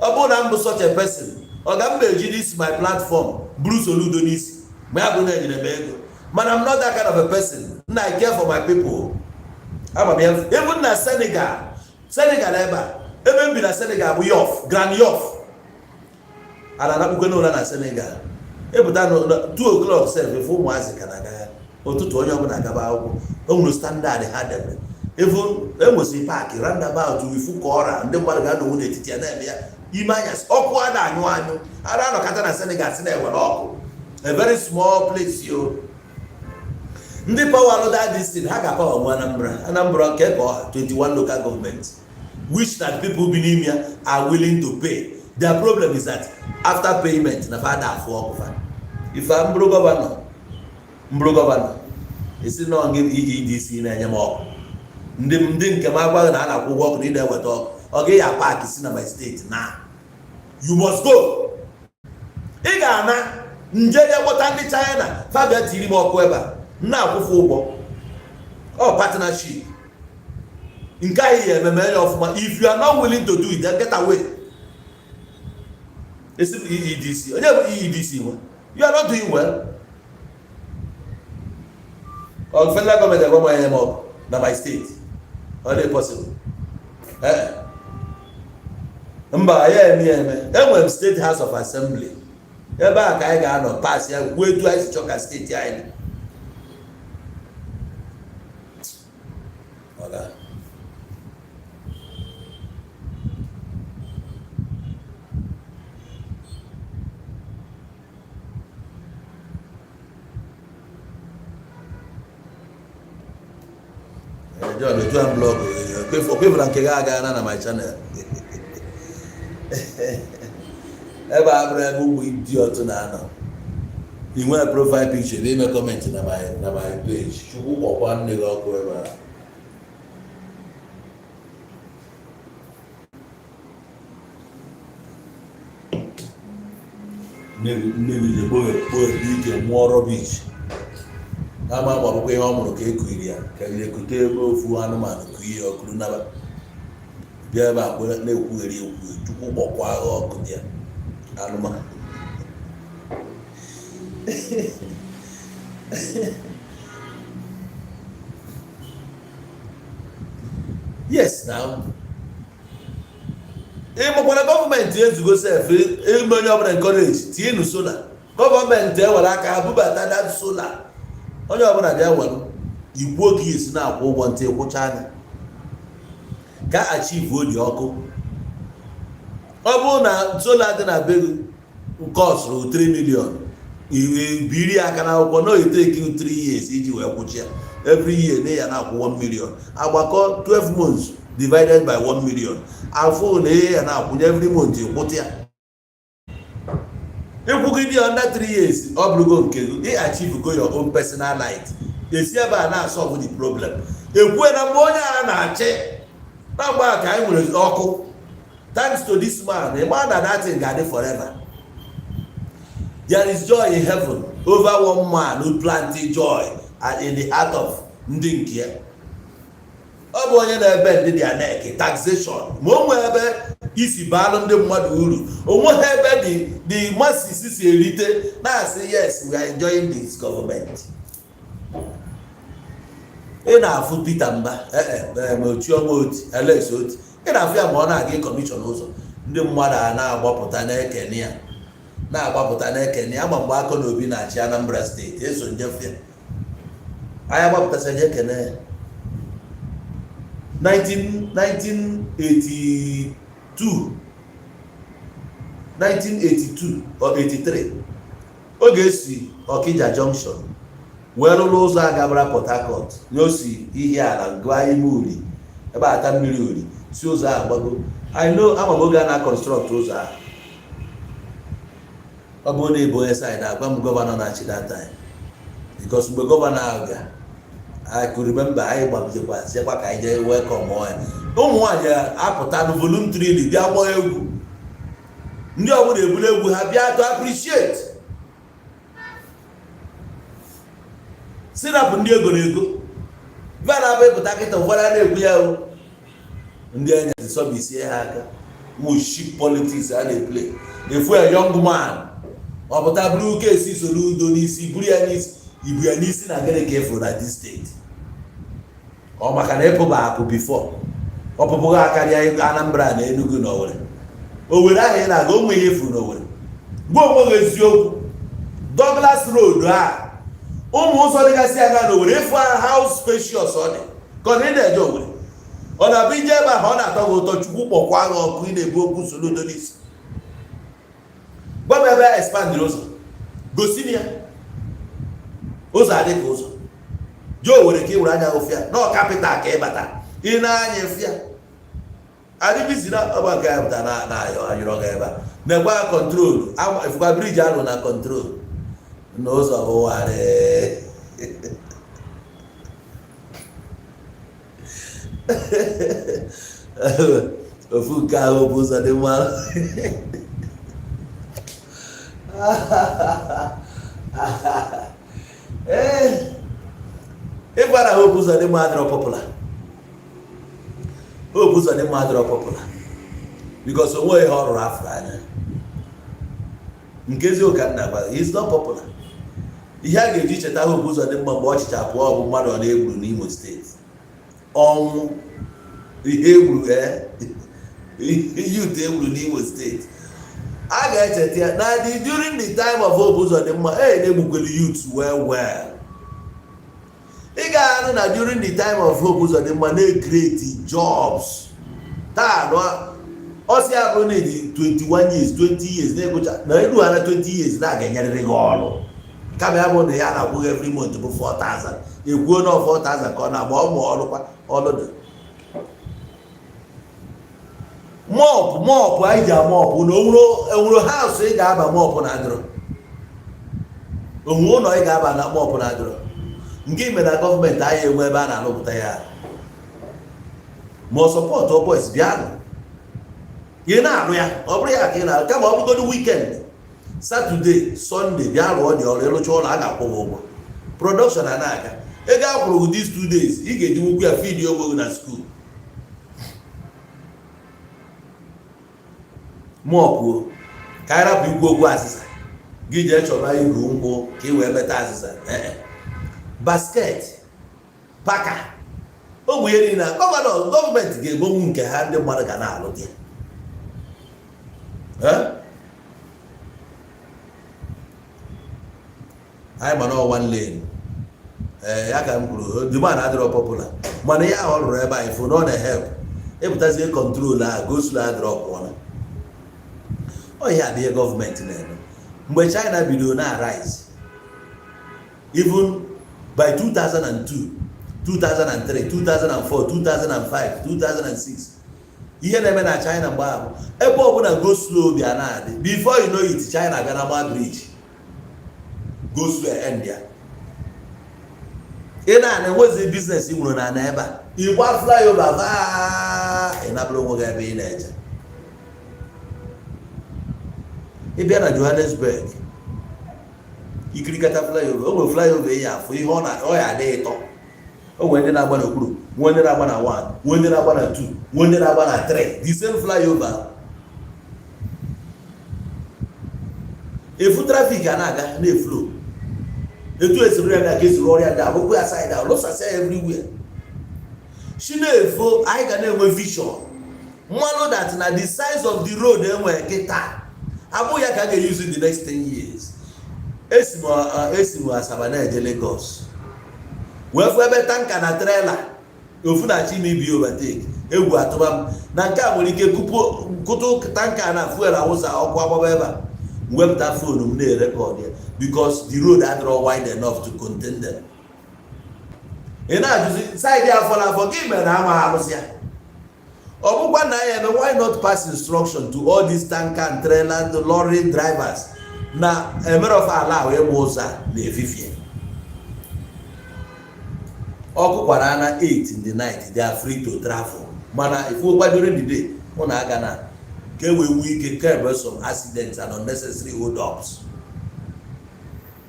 Ọ bụrụ na m bụ such a person, ọ ga m eji this my platform bụrụ Soludo n'isi ma ya bụ na enyere m ego. Mana I'm not that kind of a person. Nna, I care for my people. Ama m ya. Even na Senegal, Senegal ebe a, ebe m bi na Senegal bụ Yoff, Grand Yoff. A na-anakpukwe n'ụra na Senegal. Ịpụta na 2 o'clock sef, efe ụmụazị ka na-agagharị ụtụtụ, onye ọbụla agaba akwụkwọ. O nwere standard ha debe. Even enwesịrị park, roundabout, ifu ka ọra ndị mmadụ ga-anọnwu n'etiti ya na-eme ya ime anyasị. Ọkụ a na-anyụ anyụ a na-anọkọta na Senegal si na-ewere ọkụ, a very small place yo. Ndị power that this thing, ha ga-apower nwe Anambra. Anambra nke ka ọha 21 local government, which that people bi n'ime ya are willing to pay. Their problem is that after payment na fa afụ ọkụ fa. Ife mbụrụ governor, mbụrụ governor, esi nọ gị EEDC na-enye m ọkụ. Ndị nke m agwaghị na a na-akwụ ụgwọ ọkụ na ị na-eweta ọkụ, ọ gaghị apaki si na my state na you must go. Ị ga-ana nje ya kpọta ndị China, fabia tiri m ọkụ ebe a, m na-akwụfụ ụgwọ. Ọ partnership nke anyị ya ememe ya ọfụma. If you are not willing to do it, then get away. Esi m EEDC, onye bụ EEDC nwe? You are not doing well. Ọ federal government agwa m onye m ọkụ na my state, ọ dị possible? Eh, mba, ya eme ya eme. Enwere m State House of Assembly ebe a ka anyị ga-anọ pass ya, kwuo etu anyị si chọ ka steeti anyị dị. Ọ John otu a blog okwefula nke gị agaala na my channel. Ebe a bụrụ ebe ụmụ idiot na-anọ. Ị nwere profile picture ebe ime comment na my page. Chukwu kpọkwa nne gị ọkụ ebe a. Nne gị ji kpoghe ike mụọ rubbish. Ama ma ọbụkwa ihe ọ mụrụ ka e kuiri ya, ka e ekute ebe ofu anụmanụ ku ihe ọkụrụ naba bịa ebe a kpere na-ekwugheri ekwu. Chukwu kpọkwa agha ọkụ dị ya anụmanụ. Yes, now ịmakwara gọọmenti ezugo sef ime onye ọbụla encourage tinyenu solar. Gọọmenti ewere aka ha bubata that solar, onye ọbụla bịa were ikwuo ka esi na-akwụ ụgwọ ntị kwụcha anya ka achieve dị ọkụ. Ọ bụrụ na solar dị na be gị costụrụ 3 million, biri aka n'akwụkwọ na oyeteki 3 years iji wee kwụchi ya, every year na ya na-akwụ 1 million, agbakọ 12 months divided by 1 million, afụ na ihe ya na-akwụnye every month, ịkwụta ya, ịkwụgide ya under 3 years, ọ bụrụgo nke gị. Ị achieve go your own personal light. Esi ebe a na-solve the problem. Ekwue na mgbe onye a na-achị na mgbe a ka anyị nwere ọkụ, thanks to this man. Ịma na that thing ga-adị forever. There is joy in heaven over one man who planted joy and in the heart of ndị nke ya. Ọ bụ onye na-ebe ndị dị anek taxation, ma o nwee ebe isi baalụ ndị mmadụ uru, onweghị ebe the masses si erite na-asị, "Yes, we are enjoying this government." Ị na-afụ Peter Mba, Chioma Oti, Alex Oti, ị na-afụ ya ma ọ na-aga commission ụzọ, ndị mmadụ a na-agbapụta na-ekene ya, na-agbapụta na-ekene ya. Ama mgbe Akọ na Obi na-achị Anambra Steeti, eso njefu ya, anyị agbapụtasị je ekene ya. 1982, 1982 or 83, oge esi Okija Junction wee rụrụ ụzọ agabara Port Harcourt, na o si ihe ala gụọ ime uri ebe ata mmiri uri si ụzọ ahụ gbago. I know, ama m oge a na-construct ụzọ ahụ. Ọ bụrụ na ịbụ onye side, agwa m governor na-achị that time, because mgbe governor ahụ ga, I could remember, anyị gbagidekwa siekwa ka anyị jee welcome ya. Ụmụ nwaanyị apụta na voluntarily bịa gbaa egwu, ndị ọbụla eburu egwu ha bịa to appreciate sinapụ ndị ego na ego ife na-abụ ịpụta kịta. Ụfọdụ a na-ekwu ya o ndị anya sọbisie ha aka wushi politics a na-eplay. Efu a young man, ọ pụta buru kesi Soludo n'isi, buru ya n'isi, ibu ya n'isi na gịnị ka ịfụrụ na this steeti? Ọ maka na ịpụba akụ before ọpụpụ ha karịa Anambra na Enugu na Owerri. Owerri ahụ ị na-aga, onwe ihe efuru n'Owerri. Gwa onwe gị eziokwu. Douglas Road a, ụmụ ụzọ dịgasị aga n'Owerri, ịfụ how spacious ọ dị ka ọ na ị na-eje Owerri, ọ na-abụ ije ebe ahụ, ọ na-atọ gị ụtọ. Chukwu kpọkwa gị ọkụ, ị na-ebu okwu Soludo n'isi. Gwa m ebe expandịrị ụzọ, gosi m ya ụzọ adị ka ụzọ jee Owerri ka ị were anya ụfịa na capital ka ị bata, ị na-anya efịa adịbizi na ọgba nke ya pụta na ayọ ayọrọ gị ebe a na-ekwa control ifụkwa bridge alụ na control na ụzọ ụwarị. Ofu nke ahụ bụ ụzọ dị mma. Ee, ịgbara Hope Uzodimma adịrọ popular. Hope Uzodimma adịrọ popular because o nweghị ihe ọ rụrụ afọ anya nke eziokwu ka nna gwa, he is not popular. Ihe a ga-eji cheta Hope Uzodimma mgbe ọchịcha pụọ bụ mmadụ ọ na-egburu n'Imo Steeti, ọnwụ ihe egburu, youth egburu n'Imo Steeti. A ga-echeta ya na the during the time of Hope Uzodimma e na-egbukwere youth well well. Ị ga-anụ na during the time of Hope Uzodimma na-ecreate jobs. Taa ọ sị ya bụrụ na ịdị 21 years, 20 years na-egụcha na elu ha na 20 years na ga-enyerịrị gị ọrụ, kama ya bụ na ya na-akwụ gị every month bụ 4000, ekwuo na 4000 ka ọ na-agba ọmụ ọrụ kwa ọrụ dị mop mop anyị ji amop na onwere house ị ga-aba mop na adịrọ, onwe ụlọ ị ga-aba na mop na adịrọ. Nke ime na gọọmenti anyị enwe ebe a na-alụpụta ya ma ọ support boys bịanụ ị na-arụ ya. Ọ bụrụ ya ka ị na-arụ, kama ọ bụgodo weekend, Saturday, Sunday, bịa rụọ dị ọrụ. Ịrụcha ụlọ, a ga-akwụ gị ụgwọ. Production a na-aga, ego a kwụrụ gị these 2 days, ị ga-eji nwukwu ya feed onwe gị na school. Mụọ ka anyị rapụ ikwu okwu azịza gị jee chọba igu nkwụ ka ị wee meta azịza. Basket paka ụmụ ihe niile, governor, gọọmenti ga-egonwu nke ha, ndị mmadụ ga na-alụ gị. Anyị ma na one lane, ee, ya ka m kwuru, the man adịrọ popular, mana ya ọ rụrụ ebe anyị fụ na ọ na-help ịpụtazie control a, go slow adịrọ pụọla. Ọ ihe adịghị gọọmenti na-eme. Mgbe China bidoro na rise, even by 2002, 2003, 2004, 2005, 2006, ihe na-eme na China mgbe ahụ, ebe ọbụla go slow bịa na-adị, before you know it, China bịa na ma bridge, go slow end ya. Ị na-ana enwezi business ị nwere na ana ebe a, ịgba flyover vaa, ị nabụrụ onwe gị ebe ị na-eje. Ị bịa na Johannesburg, ikirikata flyover, o nwere flyover ị ya afụ ihe ọ na ọ ya adị ịtọ. O nwere ndị na-agba n'okpuru, nwee ndị na-agba na 1, nwee ndị na-agba na 2, nwee ndị na-agba na 3, the same flyover. Efu traffic a na-aga na-eflow. Etu esiri ya ka esiri ọrịa dị arụkwu ya side ahụ, lụsasịa ya everywhere. Chi na-efo, anyị ga na-enwe vision mmanụ that na the size of the road enwe kịta abụghị ya ka a ga-use in the next 10 years. Esi m Asaba na-eje Lagos, wee fụ ebe tanker na trailer ofu na-achọ ime ibi overtake. Egwu atụba m na nke a nwere ike kụtụ tanker na fuel awụsa, ọkụ agbaba ebe a. M wepụta phone m na-erecord ya because the road adịrọ wide enough to contain them. Ị na-ajụzi side afọ na afọ gị mere na ama arụsị ya. Ọ bụkwa na ya eme, why not pass instruction to all these tanker and trailer and lorry drivers na emerofa ala ahụ ịgba ụzọ a na-efifie ọkụ kwara na 8 in the night, they are free to travel. Mana ifuokwa during the day, mụ na aga na ka e wee nwee ike curb some accidents and unnecessary hold ups.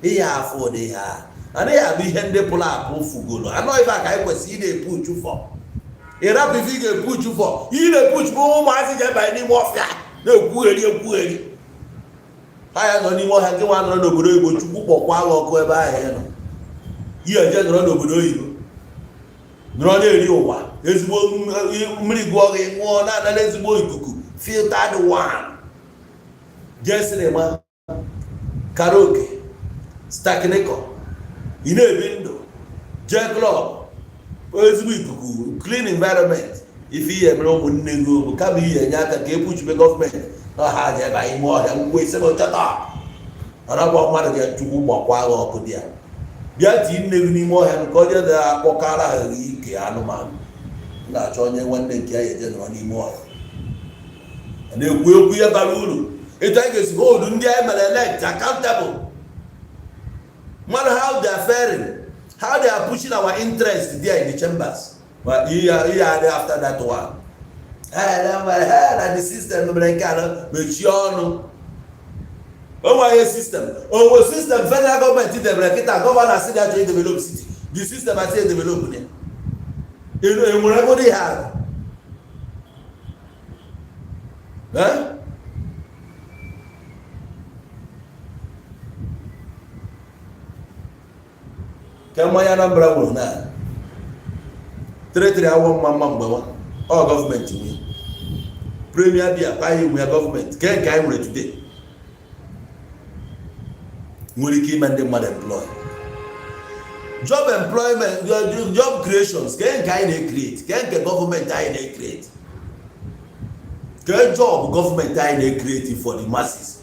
Ihe afọ ụdị ha anaghị abụ ihe ndị pụrụ apụ fugolo anọ ife a ka anyị kwesịrị ị na-epuchu for. Ịrapụ ife ị ga-epuchu for, ị na-epuchu bụ ụmụazị ji ebanye n'ime ọfịa na-ekwugheri ekwugheri. Ha ya nọ n'ime ọhịa, nke nwa nọrọ n'obodo oyibo, Chukwu kpọkwa agha ọkụ ebe ahụ ị nọ. Ihe eje nọrọ n'obodo oyibo, nọrọ na-eri ụwa ezigbo mmiri, gụọ gị ṅụọ, na-anara ezigbo ikuku, filtered one, jee cinema, karaoke, stakiniko, ị na-ebi ndụ, jee club, ezigbo ikuku, clean environment. Ife ihe mere ụmụnne gị bụ kama ihe enye aka ka epuchube gọọmenti na ọha aja ebe anyị ime ọhịa ngwa isi chọta ọrọbọ mmadụ ga. Chukwu gbakwa agha ọkụ dị ya, bịa tii nne gị n'ime ọhịa nke onye na-akpọkara ha ike anụmanụ na-achọ onye nwanne nke ya eje nọrọ n'ime ọhịa na-ekwu ekwu ihe bara uru. Etu anyị ga-esi hold ndị anyị mere elect accountable, mmadụ how they are faring, how they are pushing our interest there in the chambers. Ma ihe ihe adị after that one, na the system mere nke a, mechie ọnụ. O nweghị system, onwe system federal gọọmenti debere kịta. Governor si ga-achọ develop city, the system asị develop ya enwere ego dị ha. Eh? Ke mmanya Anambra nwere na tịrịtịrị awọ mma mma mgbe nwa ọ gọọmenti nwe Premier beer kwa anyị nwe ya gọọmenti. Ke nke anyị nwere today nwere ike ime ndị mmadụ employ, job employment, job creations? Ke nke anyị na-ecreate? Ke nke gọọmenti anyị na-ecreate? Ke job gọọmenti anyị na-ecreate for the masses?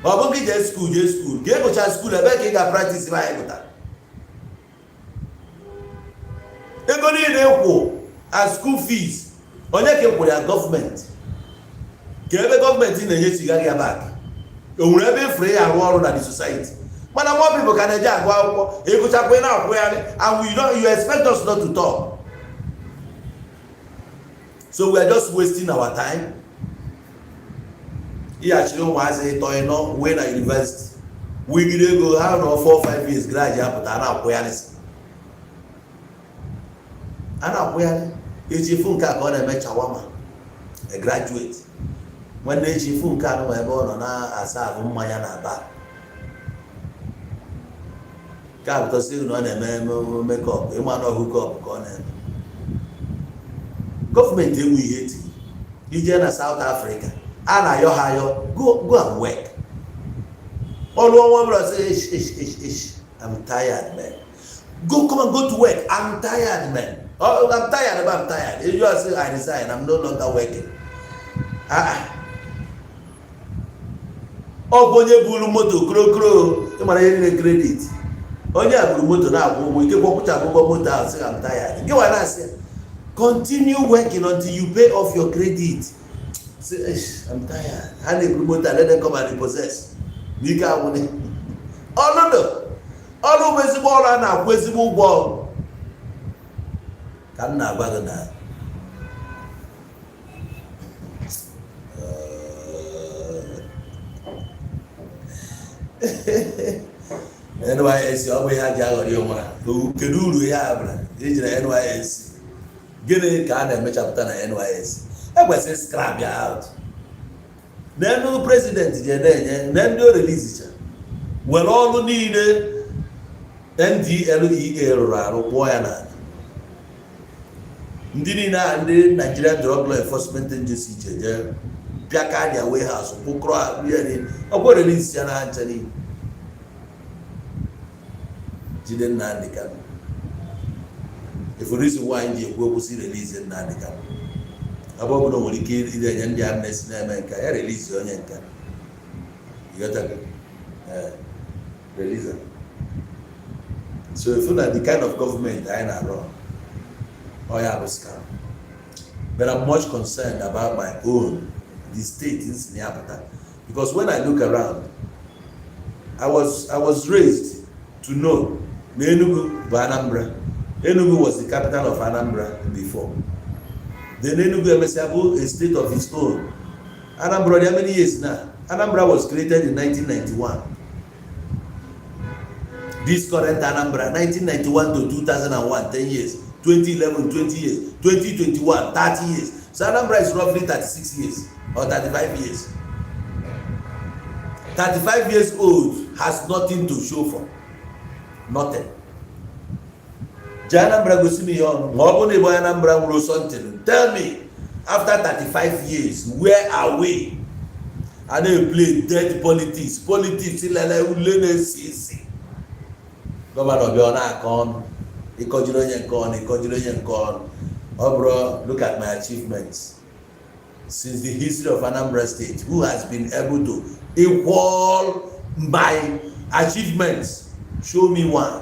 Ọ bụ gị jee school, jee school ka ị gụcha school, ebe ka ị ga practice ebe anyị gụtara ego niile kwụ as school fees? Onye ka ị kwụrụ ya? Gọọmenti. Ka ebe gọọmenti na-enye siga ya back, o nwere ebe ịfụrụ ya arụ ọrụ na the society? Mana more people ka na-eje agụ akwụkwọ, ịgụchakwa, ị na-akwụgharị, and we don't, you expect us not to talk. So we are just wasting our time. Ịghachiri ụmụazị ịtọ ịnọ wee na university wigide ego ha nọ 4 5 years grad ya pụta, a na-akwụgharịsị, a na-akwụgharị. Echi fụ nke a ka ọ na-eme shawarma, a graduate. Nwanne echi fụ nke a nọ ebe ọ nọ na-asa ahụ mmanya na aba nke a pụtasị na ọ na-eme makeup, ịma na hookup ka ọ na-eme. Gọọmenti enwe ihe eti ije na South Africa, a na-ayọ ha ayọ, go, go and work. Ọrụ ọnwa bụrụ sị, ish ish ish ish, I'm tired, man. Go, come and go to work. I'm tired, man. Oh, I'm tired, I'm tired. You just say, I resign, I'm no longer working. Ah ah, ọ bụ onye buru moto krokro, ịmara ihe niile credit. Onye a buru moto na-akwụ ụgwọ, ike kwọkwụchapụ ụgwọ moto ahụ, sị, I'm tired. Gị nwa na-asị ya, continue working until you pay off your credit. Say, "Eish, I'm tired." Ha na-eburu moto, let them come and repossess n'ike agwụne. Ọnụdụ ọrụ bụ ezigbo ọrụ a na-akwụ ezigbo ụgwọ ka m na-agwa gị na NYSC, ọ bụ ihe ha ji aghọrị onwe ha. Kedu uru ya bara ejiri NYSC? Gịnị ka a na-emechapụta na NYSC? Ekwesịrị scrap ya out. N'enu president ji na-enye na ndị o releasecha were ọrụ niile. NDLEA rụrụ arụ kpụọ ya n'ala. Ndị niile a, ndị Nigerian Drug Law Enforcement Agency, ji eje bịa ka dia warehouse kpụkọrọ ya niile, ọ kwere release ya na ha ncha niile, jide Nnamdi Kanu. If reason why ji ekwu okwu si release Nnamdi Kanu, ebe ọ bụla o nwere ike ide ndị amnesty na-eme nka ya, release onye nka. Ịghọtago? Ee, release am. So if na the kind of government anyị na-arụ, ọ ya bụ scam. But I'm much concerned about my own, the state nsi na ya pụta, because when I look around, I was raised to know na Enugu bụ Anambra. Enugu was the capital of Anambra before then. Enugu emesịa bụ a state of its own. Anambra dị how many years now? Anambra was created in 1991. This current Anambra, 1991 to 2001, 10 years. 2011, 20 years. 2021, 30 years. So Anambra is roughly 36 years or 35 years. 35 years old has nothing to show for nothing. Jee Anambra, gosi m ihe ọnụ. Ma ọ bụrụ na ịbụ onye Anambra nwere something, tell me, after 35 years, where are we? A na-play dead politics, politics lele ule na-esi isi. Governor bịa, ọ na-akọ ọnụ, ịkọjiri onye nke ọnụ, ịkọjiri onye nke ọnụ. Ọ bụrụ, look at my achievements since the history of Anambra State. Who has been able to equal my achievements? Show me one.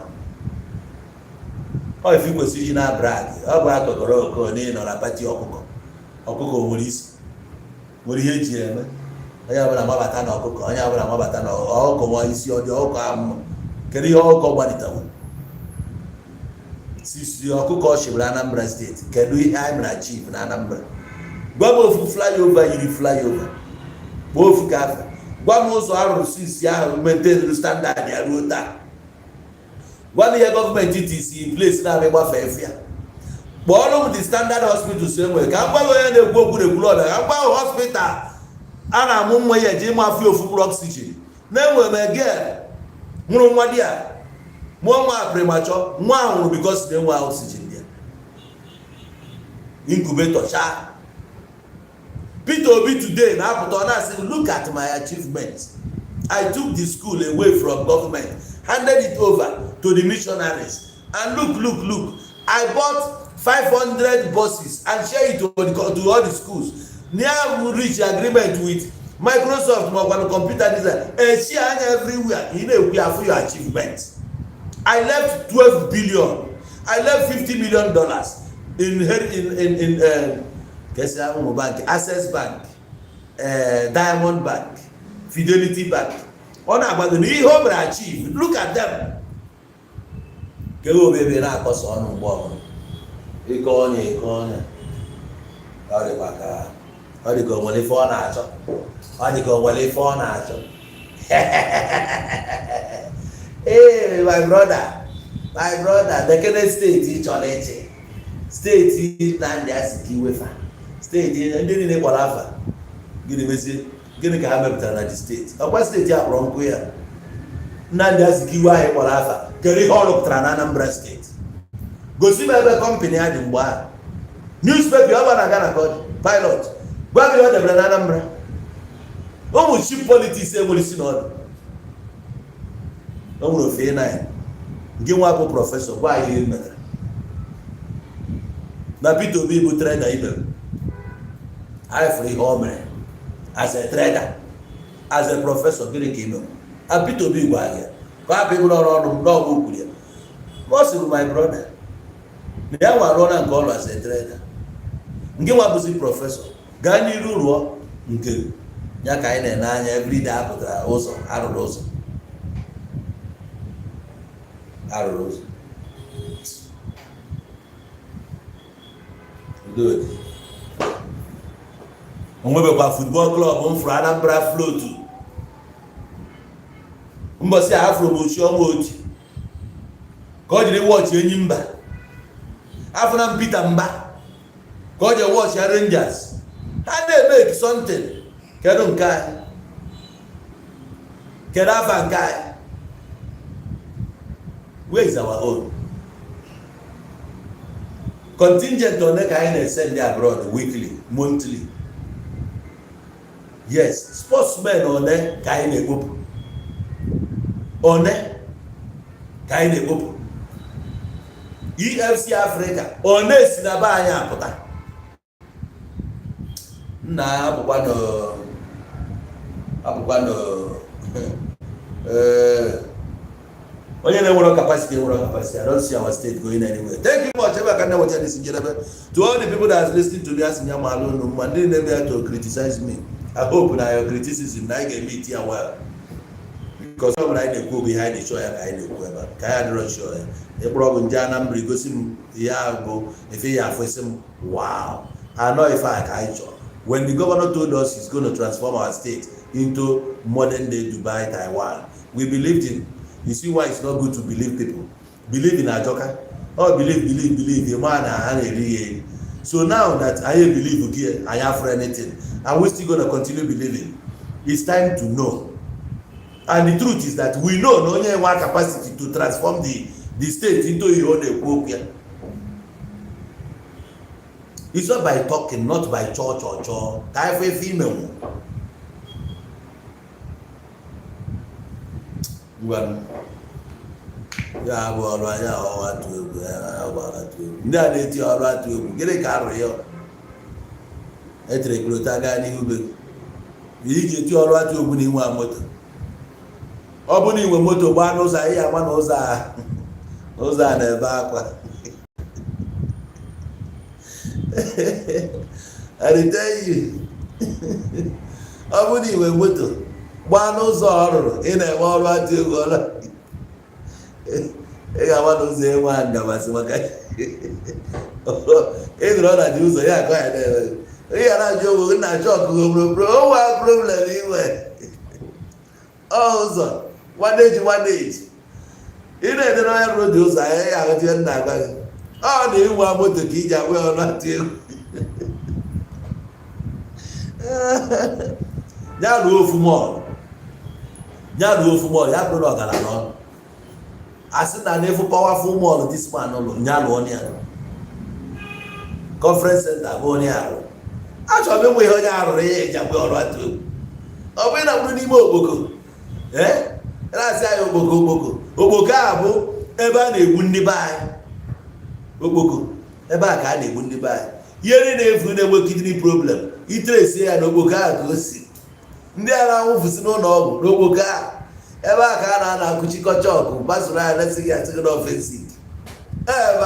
Ọ ife kwesịrị iji na brag, ọ bụ akọkọrọ oko na ị nọ na party. Ọkụkọ, ọkụkọ nwere isi, nwere ihe eji eme. Onye ọbụla mabata na ọkụkọ, onye ọbụla mabata na ọkụkọ nwa isi, ọ dị ọkụkọ ahụ mma. Kedu ihe ọkụkọ gbalitewo sisi ọkụkọ ọ chịbara Anambra Steeti? Kedu ihe anyị mere achieve na Anambra? Gwa m ofu flyover yiri flyover, gba ofu ka afa. Gwa m ụzọ arụrụ sisi ahụ maintain standard ya ruo taa. Gwa m ihe gọọmenti tc in place na-abịa gbafe efe ya. Kpọọrọ m the standard hospitals e nwere, ka m gwa gị. Onye na-ekwu okwu na-ekwuru ọbịa, ka m gwa gị hospital a na-amụ nwa ya eji ịma afọ ofu mkpụrụ oxygen na-enwe. M egel mụrụ nwa di ya, mụọ nwa premature, nwa ahụ nwụrụ because na-enwe oxygen ya, incubator chaa. Peter Obi today na-apụta, ọ na-asị, "Look at my achievements. I took the school away from government, handed it over to the missionaries, and look, look, look, I bought 500 buses and share it to all the schools." Near reach agreement with Microsoft ma ọkwanụ computer design echi anya everywhere. Ị na-ekwu ya for your achievement. "I left 12 billion, I left $50 million in kesi ụmụ bank, Access Bank, Diamond Bank, Fidelity Bank." Ọ na-agbago na ihe o mere achieve. Look at them. Kewe obebe na-akọsa ọnụ mgbe ọbụla ịkọ ọnya, ịkọ ọnya. Ọ dịkwa ka ọ dị ka o nwere ife ọ na-achọ, ọ dị ka o nwere ife ọ na-achọ. Ee, my brother, my brother, dekene steeti ị chọrọ ịchị, steeti Nnamdi Azikiwe fa, steeti ndị niile kpọrọ afa. Gịnị mezie? Gịnị ka ha mepụtara na the steeti? Ọkwa steeti a kpọrọ nkụ ya. Nnamdi Azikiwe ahụ kpọrọ afa, kedu ihe ọ rụpụtara na Anambra Steeti? Gosi m ebe company ya dị mgbe ahụ. Newspaper ọ gbara na Ghana ka ọ dị pilot. Gwa m ihe ọ debere na Anambra. Ụmụ cheap politics enwere isi na ọdụ. O nwere ofe na nke nwa bụ professor, gwa anyị ihe mere na Peter Obi bụ trader ibe m. Anyị fụrụ ihe o mere as a trader, as a professor. Gịnị ka ị mere? A Peter Obi gwara ya ka ọ hapụ ịbụrụ ọrụ ọnụ m n'ọgwụ kwuru ya. Ọ sịrị, my brother, na ya nwa rụọ na nke ọrụ as a trader, nke nwa bụzi professor, gaa n'iru rụọ nke ya ka anyị na-ene anya. Everyday apụtara ụzọ arụrụ, ụzọ arụrụ, ụzọ udo dị. Onwebekwa football club m fụrụ Anambra float. Mbọsị a afụrụ m ochi ọnwa oti ka ọ jiri watch enyi mba. Afụna m Peter Mba ka ọ jee watch ya Rangers. Ha na-emeki something. Kedu nke anyị? Kedu afa nke anyị? Where is our own contingent? One ka anyị na-ese ndị abroad weekly, monthly? Yes, sportsmen one ka anyị na-ekpopụ? One ka anyị na-ekpopụ EFC Africa? One si na be anyị apụta? Nna, abụkwanụ ee, onye na-enwero capacity, enwero capacity. I don't see our state going anywhere. Thank you much. Ebe aka na-eweta n'isi njedebe. To all the people that are listening to me, asị nya malụ unu mma. Ndị na-eme ya to criticize me, I hope na your criticism na anyị ga-eme it ya well, because ọ bụrụ anyị na-ekwu okwu, ihe anyị na-echọ ya ka anyị na-ekwu ebe a, ka anyị adịrọ chọọ ya. Ịkpọrọ bụ nje Anambra, gosi m ihe ahụ bụ efe ya afọ, isi m wow, anọ ife a ka anyị chọrọ. When the governor told us he's going to transform our state into modern day Dubai, Taiwan, we believed him. You see why it's not good to believe people? Believe in ajoka. Oh, believe, believe, believe, ịma na ha na-eri ya eri. So now that anyị believe gị, anyị after anything, and we still gonna continue believing. It's time to know, and the truth is that we know na onye nwe capacity to transform the state into ihe ọ na-ekwu okwu ya. It's not by talking, not by chọọ chọọ chọọ, ka anyị fụ efe imenwu. Ngwa, ya bụ ọrụ anyị ọwa atụ egwu ya gbara atụ egwu. Ndị a na-eti ọrụ atụ egwu, gịnị ka arụrụ ya? Etere korota gaa n'ihu be iji eti ọrụ atụ egwu na inwe moto. Ọ bụ na inwe moto gbaa n'ụzọ anyị, ama na ụzọ a, ụzọ a na-ebe akwa. I dey tell you, ọ bụ na inwe moto gbaa n'ụzọ ọ rụrụ, ị na-enwe ọrụ atụ egwu, ọrụ ị ga-agba n'ụzọ enwe ngabasị, maka ị nụrụ ọ na-adị ụzọ ya akọ ya na-eme. Ị ga na-ajụ onwe gị, na-achọ ọkụkọ bro, onwe problem inwe ọ ụzọ nwanne ji nwanne eji ị na-ede n'onye rụrụ dị ụzọ anyị ya aghọta ihe m na-agwa gị. Ọ na inwe moto ka iji agwa ya ọrụ atụ egwu ya ruo ofu mall, ya ruo ofu mall, ya bụrụ na ọgara n'ọnụ asị na n'efu powerful mall this man lụ, ya lụọ ya conference center bụ onye arụ. Achọrọ m ịnwe ihe onye arụrụ ya eji agwa ọrụ atụ egwu. Ọ bụrụ na bụrụ n'ime okpoko, ee, na-asị anyị okpoko, okpoko, okpoko a bụ ebe a na-egbu ndị be anyị. Okpoko ebe a ka a na-egbu ndị be anyị. Ihe niile na-efu na-enwe kidney problem, itresi ya na okpoko a ka o si. Ndị a na-anwụfusi n'ụlọ ọgwụ n'okpoko a, ebe a ka a na-ana akụchikọcha ọgụ gbasoro ya na-esighị asịghị n'offensive. Ebe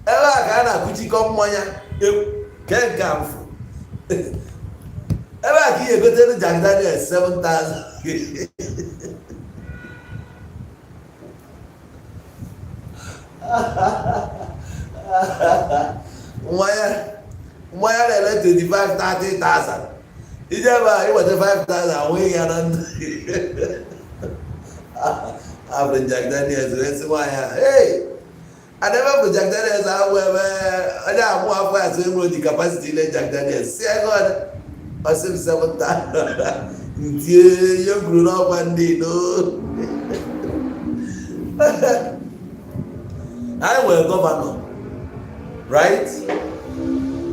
a ka a na-akụchikọ mmanya ke nke a mfụ. Ebe a ka ị ga-egotere Jack Daniels 7000. Mmanya na-ele 25 30,000. Ije ebe a iweta 5000, nwee ya na ndụ abụrụ Jack Daniels wee sị nwaanyị a, hey, adebe bụ Jack Daniels ahụ ebe onye amụ afọ ya sị enwere ji capacity ile Jack Daniels si ego ọ sị m 7000. Ntie ihe m kwuru n'ọkwa ndị ino. Anyị nwere governor, right?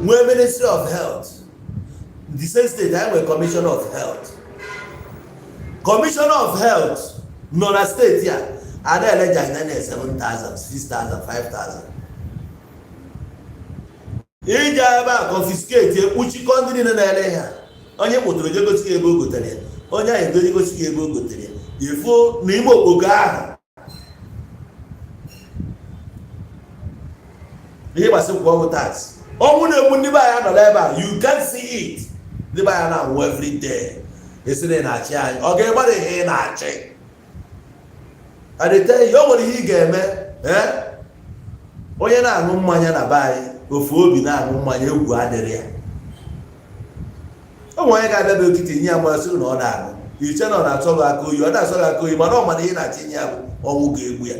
Nwee Ministry of Health. The same state anyị nwere Commissioner of Health. Commissioner of Health nọ na steeti a, a na-ele Jack Daniels 7000, 6000, 5000. Ije ebe a confiscate, ekpuchikọ ndị niile na-ele ha. Onye kpụtụrụ je gosi ya ebe o gotere ya, onye ahụ egosi gosi ya ebe o gotere ya. Ifu n'ime okpoko ahụ ihe gbasara kwụọ ọgwụ tax, ọnwụ na-egbu ndị be anyị nọ ebe a. You can see it. Ndị be anyị na-anwụ every day. Esi na ị na-achị anyị, ọ ga-egbara ihe ị na-achị adịte ihe. O nwere ihe ị ga-eme, ee, onye na-aṅụ mmanya na be anyị, ofu obi na-aṅụ mmanya, egwu adịrị ya. O nwere onye ga-abịa be okiti nye ya mmanya, sị na ọ na-aṅụ, iche na ọ na-asọ gị aka oyi. Ọ na-asọ gị aka oyi, mana ọ mana ihe na-achị nye ya bụ ọnwụ ga-egbu ya.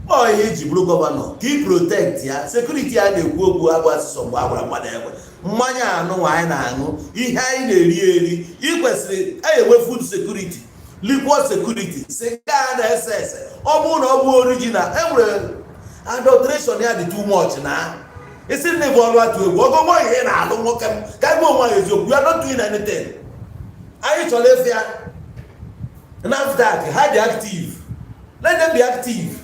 Ọ ihe iji bụrụ governor ka ị protect ya, security ya na-ekwu okwu abụ asụsọ mgbe a gwara mmadụ egbe mmanya anụnwa anyị na-aṅụ, ihe anyị na-eri eri, ị kwesịrị anyị enwe food security. Liquor security, siga a na-ese ese, ọ bụrụ na ọ bụ original, enwere adulteration ya dị too much. Na isi nne bụ ọrụ atụ egwu ọgọ nwa ihe na-alụ nwoke m ka ebe onwe anyị eziokwu, you are not doing anything. Anyị chọrọ efe ya. NAFDAC ha dị active, let them be active.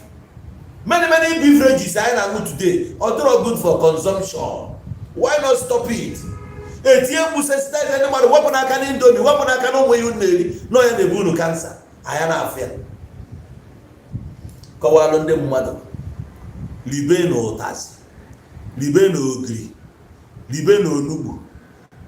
Many many beverages anyị na-aṅụ today, ọ dịrọ good for consumption. Why not stop it? Etinye mkpu, sensitize ndị mmadụ, wepụ n'aka na Indomie, wepụ n'aka na ụmụ ihe unu na-eri na onye na-ebu unu cancer. Anya na-afụ ya, kọwalụ ndị mmadụ, ribe na ụtazị, ribe na ogiri, ribe na onugbu,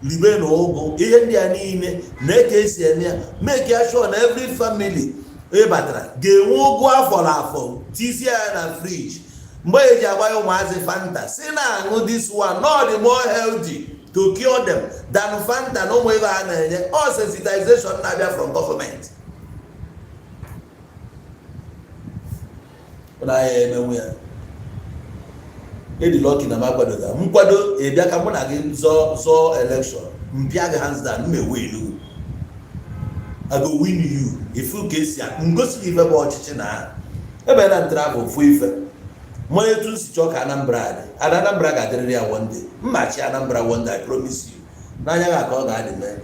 ribe na ụgụ, ihe ndị a niile na ka esi eme ya. Make ya sure na every family ị batara ga-enwe ụgụ afọ na afọ, tisie ya na fridge. Mgbe eji agba ya ụmụazị Fanta, si na-aṅụ this one, not the more healthy to cure them than Fanta na ụmụ ebe a na-enye. All sensitization na-abịa from government na ya emenwu ya. Ịdị lucky na m akwadoga nkwado ịbịa ka mụ na gị zọọ zọọ election. Mpịa gị hands down, m ewe ilu. I go win you. Ifu ka esi ngosi gị ife bụ ọchịchị na ebe na travel fụ ife mụ etu si chọọ ka Anambra dị. Ada Anambra ga-adịrịrị ya one day. Mmachi Anambra one day, I promise you. N'anya gị ka ọ ga-adị mee.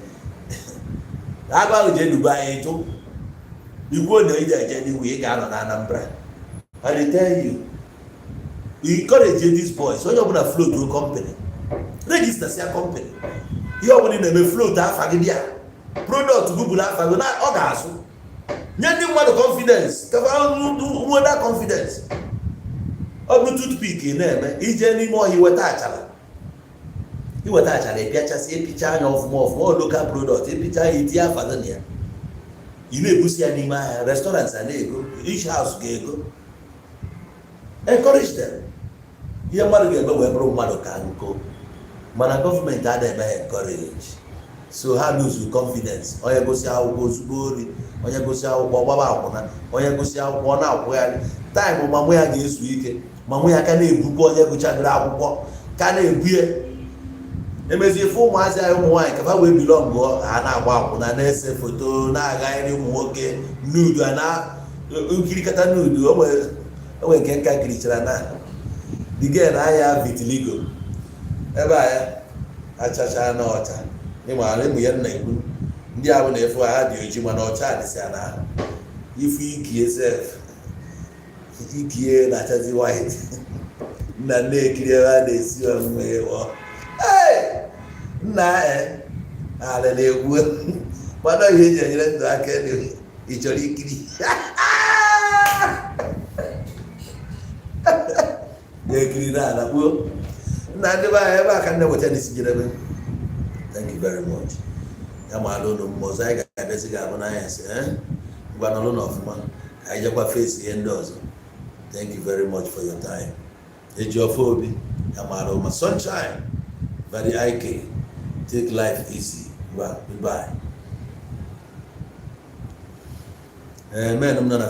Agụ ahụ ji eduba anyị jụ ikwuo na ije eje n'iwu, ị ga-anọ na Anambra. I dey tell you, encourage these boys. Onye ọbụla float company, register sia company. Ihe ọbụla ị na-eme, float afa gị, bịa product gị bụrụ afa gị na ọ ga-azụ, nye ndị mmadụ confidence ka nweta confidence. Ọ bụrụ toothpick ị na-eme, ije n'ime ọhịa iweta achara, iweta achara, ịpịachasị, epicha anya ọfụma ọfụma, ọ local product, epicha ya, itinye afa gị na ya, ị na-ebusi ya n'ime ahịa, restaurants a na-ego, each house ga-ego. Encourage them. Ihe mmadụ ga-eme wee bụrụ mmadụ ka nkụ, mana gọọmenti adịghị eme ha encourage, so ha lose confidence. Onye gosi akwụkwọ, ozugbo ori. Onye gosi akwụkwọ, gbaba akwụna. Onye gosi akwụkwọ, ọ na-akwụgharị time. Mamụ ya ga-ezu ike, mamụ ya ka na-ebukwa. Onye gụchagoro akwụkwọ ka na-ebu ya emezi ife. Ụmụazị anyị, ụmụ nwaanyị, ka ha wee belong, ha na-agba akwụna, na-ese foto, na-agagharị ụmụ nwoke nude, a na nkirikata nude. O nwere nke nka kirichara na the girl na-aya vitiligo ebe a ya achacha na ọcha. Ịmara ịmụ ya nna ekwu, ndị ahụ na-efu ha dị oji, mana ọcha dịsị ya n'ahụ. Ifu ikie sef, ikie na-achazi white. Nna na-ekiri ebe a na-esi ọmụmụ ịwọ nna ala na-egwu, mana ihe eji enyere ndụ aka. Ị chọrọ ikiri na-ekiri n'ala kpuo nna ndị be anyị ebe a ka nne weta n'isi jedebe. Thank you very much. Ya ma alụ ụlọ mmụọ ọzọ anyị ga-abịazi, ga-abụ n'anya sị ngwa nọlụ na ọfụma ka anyị jekwa face ihe ndị ọzọ. Thank you very much for your time. Eji ọfọ obi ya mara ụma. Sunshine very ik. Take life easy. Ngwa, goodbye. Ee, men m nọ na